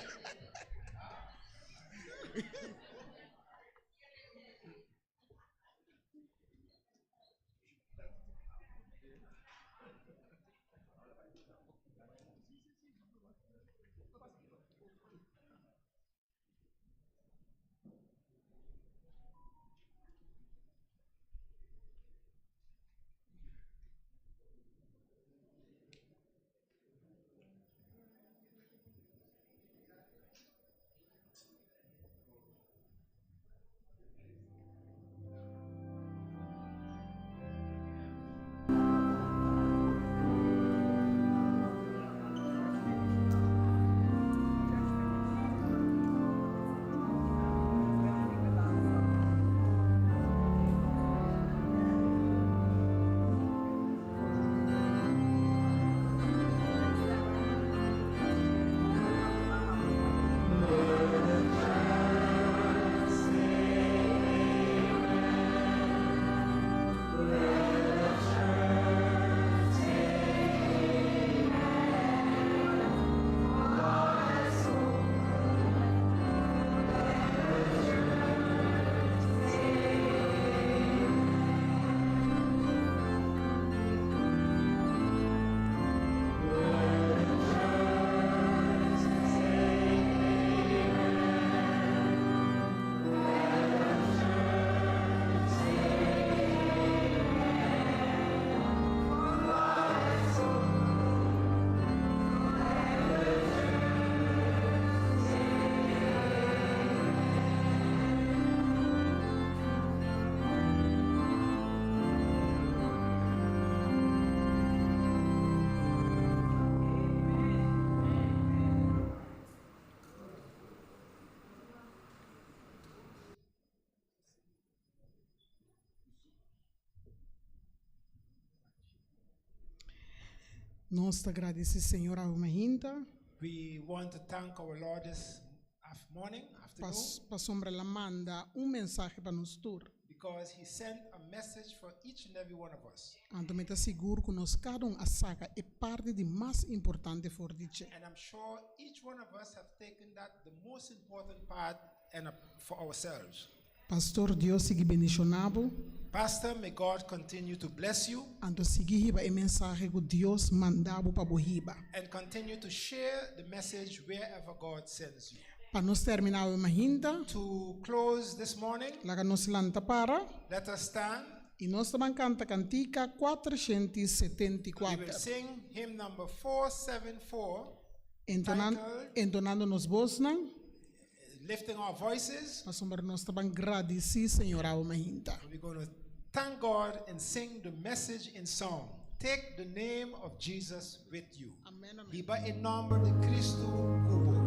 Speaker 1: Nos ta gradisí Señor awe mainta.
Speaker 2: We want to thank our Lord this morning, afternoon.
Speaker 1: Pasobra el a manda un mensahe pa nos tur.
Speaker 2: Because he sent a message for each and every one of us.
Speaker 1: Anto mi ta sigur ku nos kada un a saka e parti di mas importante for di dje.
Speaker 2: And I'm sure each one of us have taken that the most important part and for ourselves.
Speaker 1: Pastor Dios sigui bendiciona bo.
Speaker 2: Pastor may God continue to bless you.
Speaker 1: Anto sigui hiba e mensahe ku Dios manda bo pa bo hiba.
Speaker 2: And continue to share the message wherever God sends you.
Speaker 1: Pa nos termina awe mahinta.
Speaker 2: To close this morning.
Speaker 1: Laga nos lanta para.
Speaker 2: Let us stand.
Speaker 1: I nos ta ban kanta kantika 474.
Speaker 2: We will sing hymn number 474.
Speaker 1: Titled. Entonando nos bosnan.
Speaker 2: Lifting our voices.
Speaker 1: Pasobra nos ta ban gradisí Señor awe mahinta.
Speaker 2: We're going to thank God and sing the message in song. Take the name of Jesus with you.
Speaker 1: Amen, amen.
Speaker 2: Hiba e nomber di Cristo cu bo.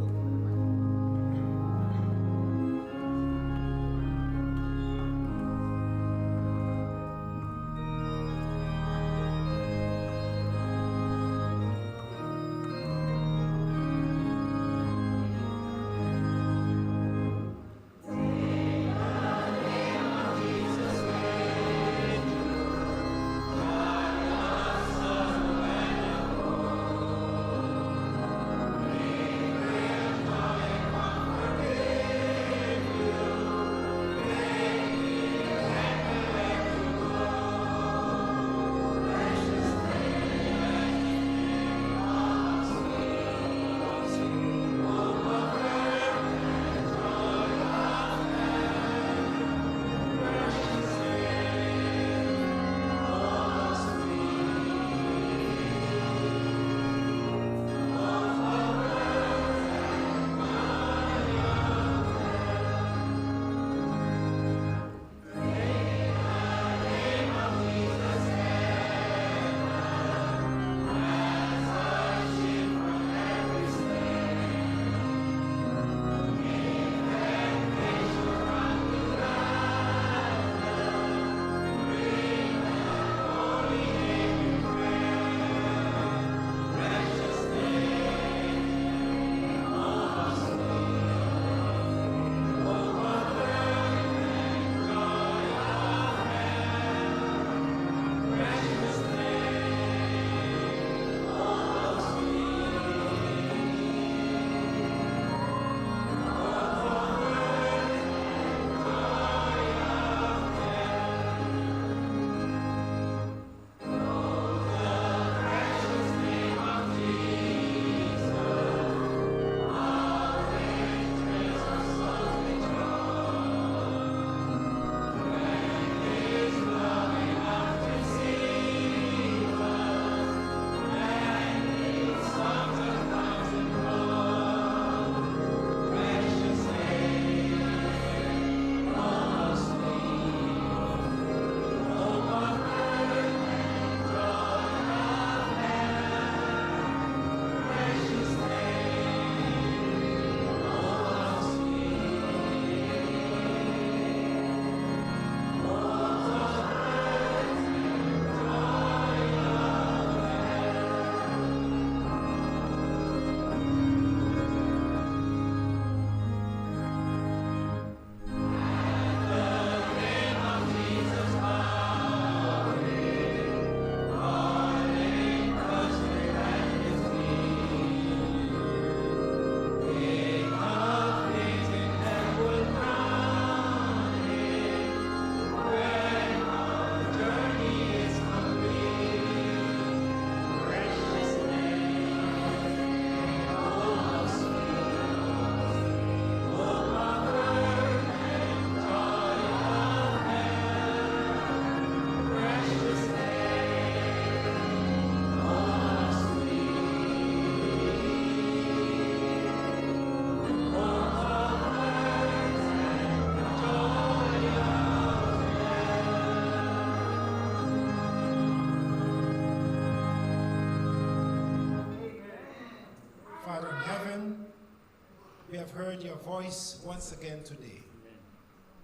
Speaker 2: have heard your voice once again today.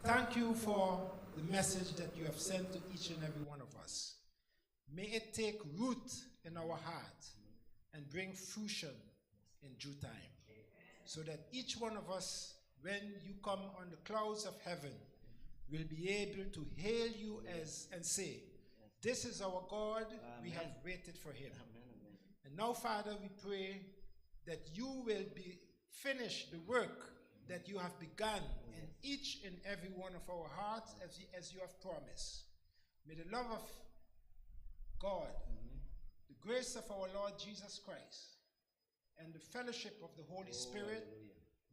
Speaker 2: Thank you for the message that you have sent to each and every one of us. May it take root in our heart and bring fruition in due time, so that each one of us, when you come on the clouds of heaven, will be able to hail you as and say, This is our God, we have waited for him. And now, Father, we pray that you will be finish the work that you have begun in each and every one of our hearts as you have promised. May the love of God, the grace of our Lord Jesus Christ, and the fellowship of the Holy Spirit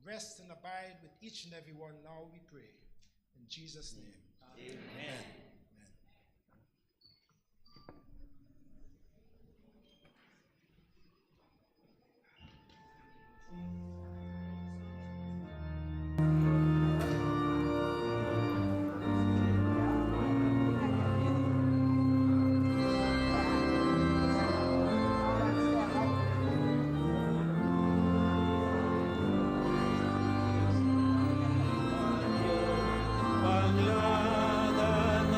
Speaker 2: rest and abide with each and every one now, we pray. In Jesus' name.
Speaker 3: Amen.
Speaker 2: Amen.
Speaker 3: Pan laga.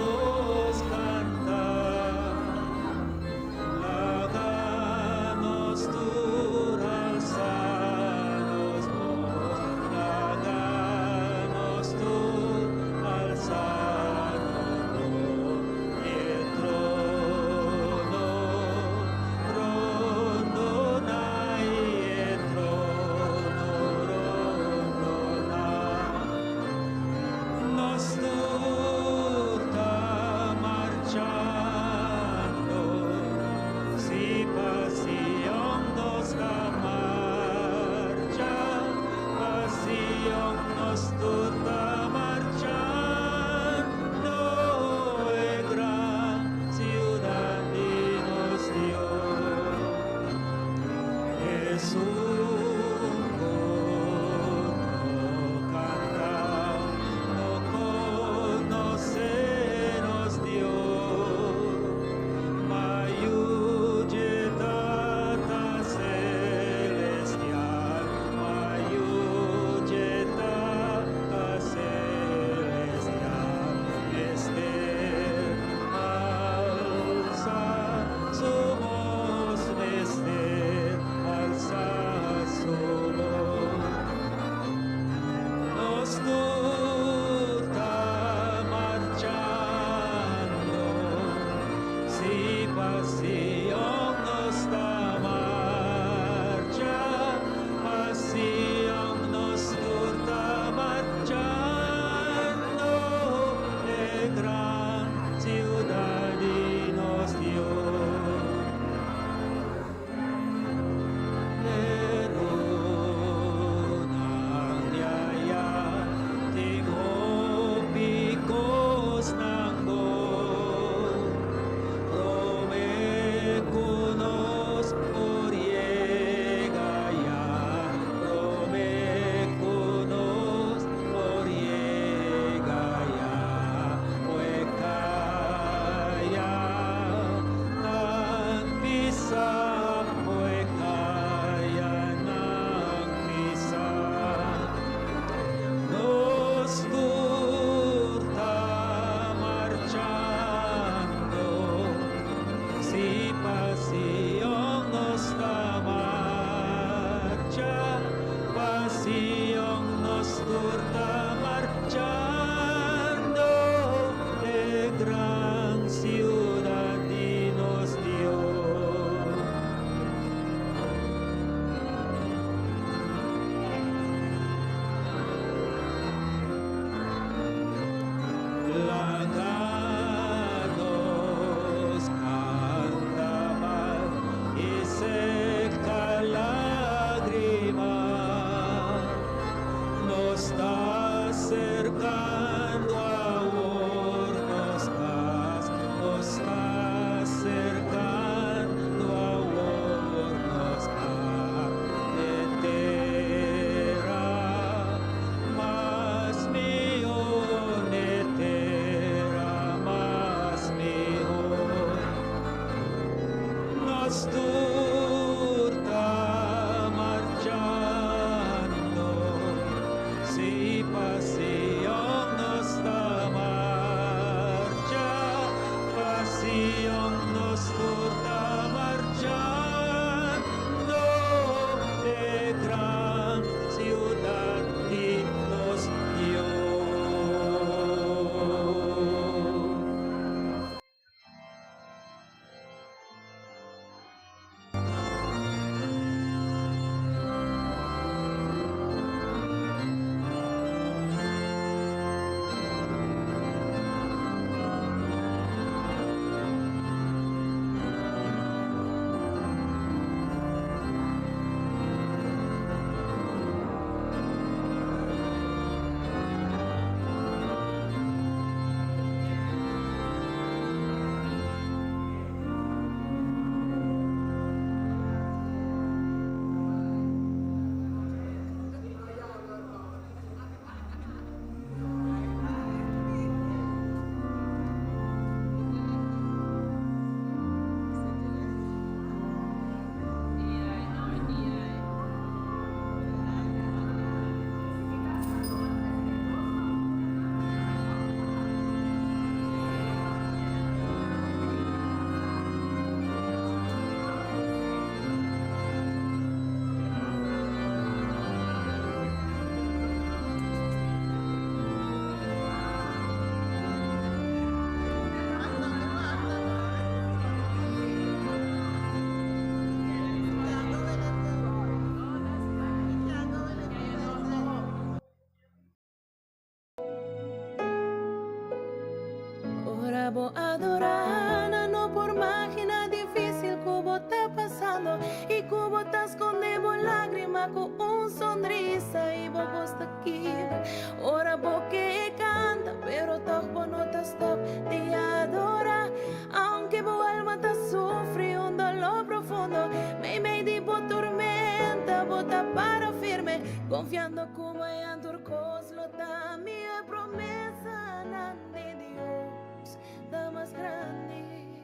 Speaker 4: Ora bo adorá, nan no por magina difícil ku bo ta pasando i ku bo ta skonde bo lágrima ku un sonrisa i bo bos ta kibra ora bo ke kanta, pero tòg bo no ta stòp di adorá. Aunke bo alma ta sufri un doló profundo, meimei di bo tormenta bo ta para firme, konfiando ku mañan tur kos lo ta mihó. E promesanan di Dios ta mas grandi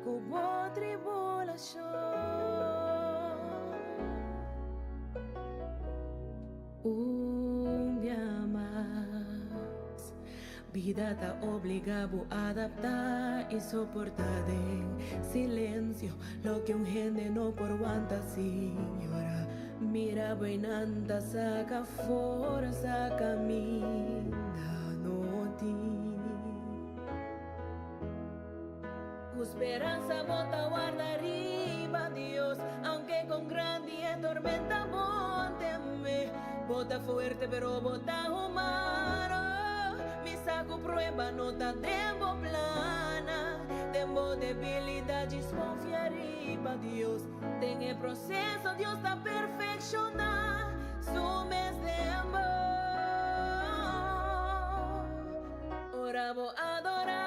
Speaker 4: ku bo tribulashon. Un bia mas, bida ta obliga bo adaptá i soportá den silensio loke un hende no por wanta sin yora. Mira bo einan ta saka forsa kaminda no tin. Ku speransa bo ta warda riba Dios, aunke kon grandi e tormenta bo teme. Bo ta fuerte pero bo ta humano, mi sa ku prueba no ta den bo plannan. Den bo debilidat djis konfia riba Dios. Den e proseso Dios ta perfekshoná su mes den bo. Ora bo adorá,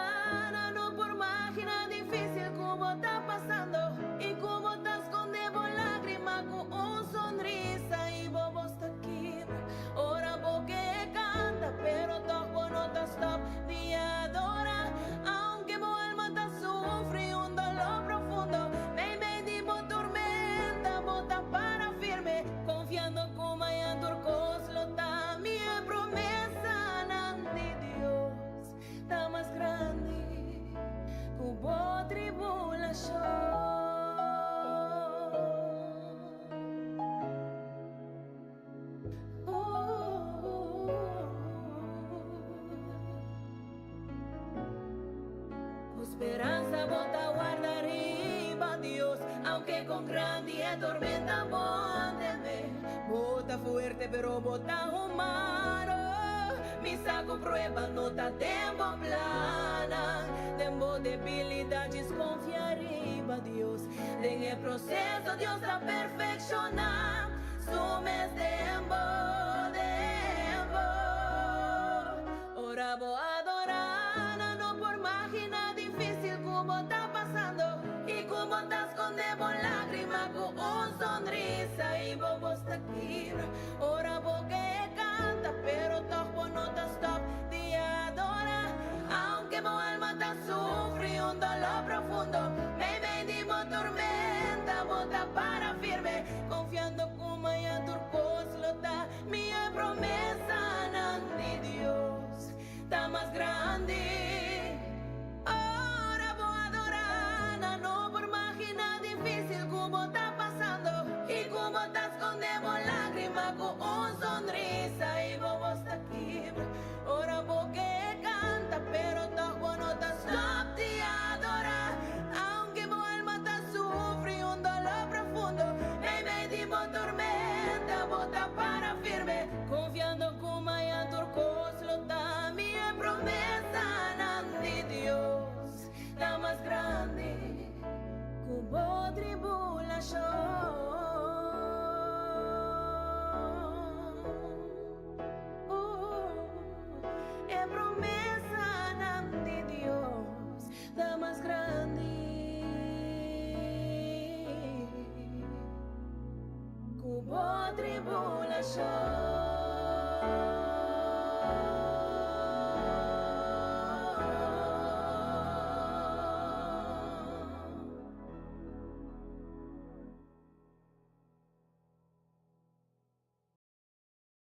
Speaker 4: nan no por magina difísil ku bo ta pasando i ku bo ta skonde bo lágrima ku un sonrisa i bo bos ta kibra ora bo ke kanta, pero tòg bo no ta stòp di adorá, aunke bo alma ta sufri un doló profundo. Meimei di bo tormenta bo ta para firme, konfiando ku mañan tur kos lo ta mihó. E promesanan di Dios ta mas grandi ku bo tribulashon. Ku speransa bo ta warda riba Dios, aunke kon grandi e tormenta bo teme. Bo ta fuerte pero bo ta humano, mi sa ku prueba no ta den bo plannan. Den bo debilidat djis konfia riba Dios, den e proseso Dios ta perfekshoná su mes den bo, den bo. Ora bo adorá, nan no por maginá difísil ku bo ta pasando i ku bo ta skonde bo lágrima ku un sonrisa i bo bos ta kibra ora bo ke kanta, pero tòg bo no ta stòp di adorá. Aunke bo alma ta sufri un doló profundo, meimei di bo tormenta bo ta para firme, konfiando ku mañan tur kos lo ta Mi e promesanan di Dios ta mas grandi. Ora bo adorá, nan no por maginá difísil ku bo ta pasando i ku bo ta skonde bo lágrima ku un sonrisa i bo bos ta kibra ora bo ke kanta, pero tòg bo no ta stòp di adorá. Aunke bo alma ta sufri un doló profundo, meimei di bo tormenta bo ta para firme, konfiando ku mañan tur kos lo ta mi. E promesanan di Dios ta mas grandi ku bo tribulashon. E promesanan di Dios ta mas grandi ku bo tribulashon.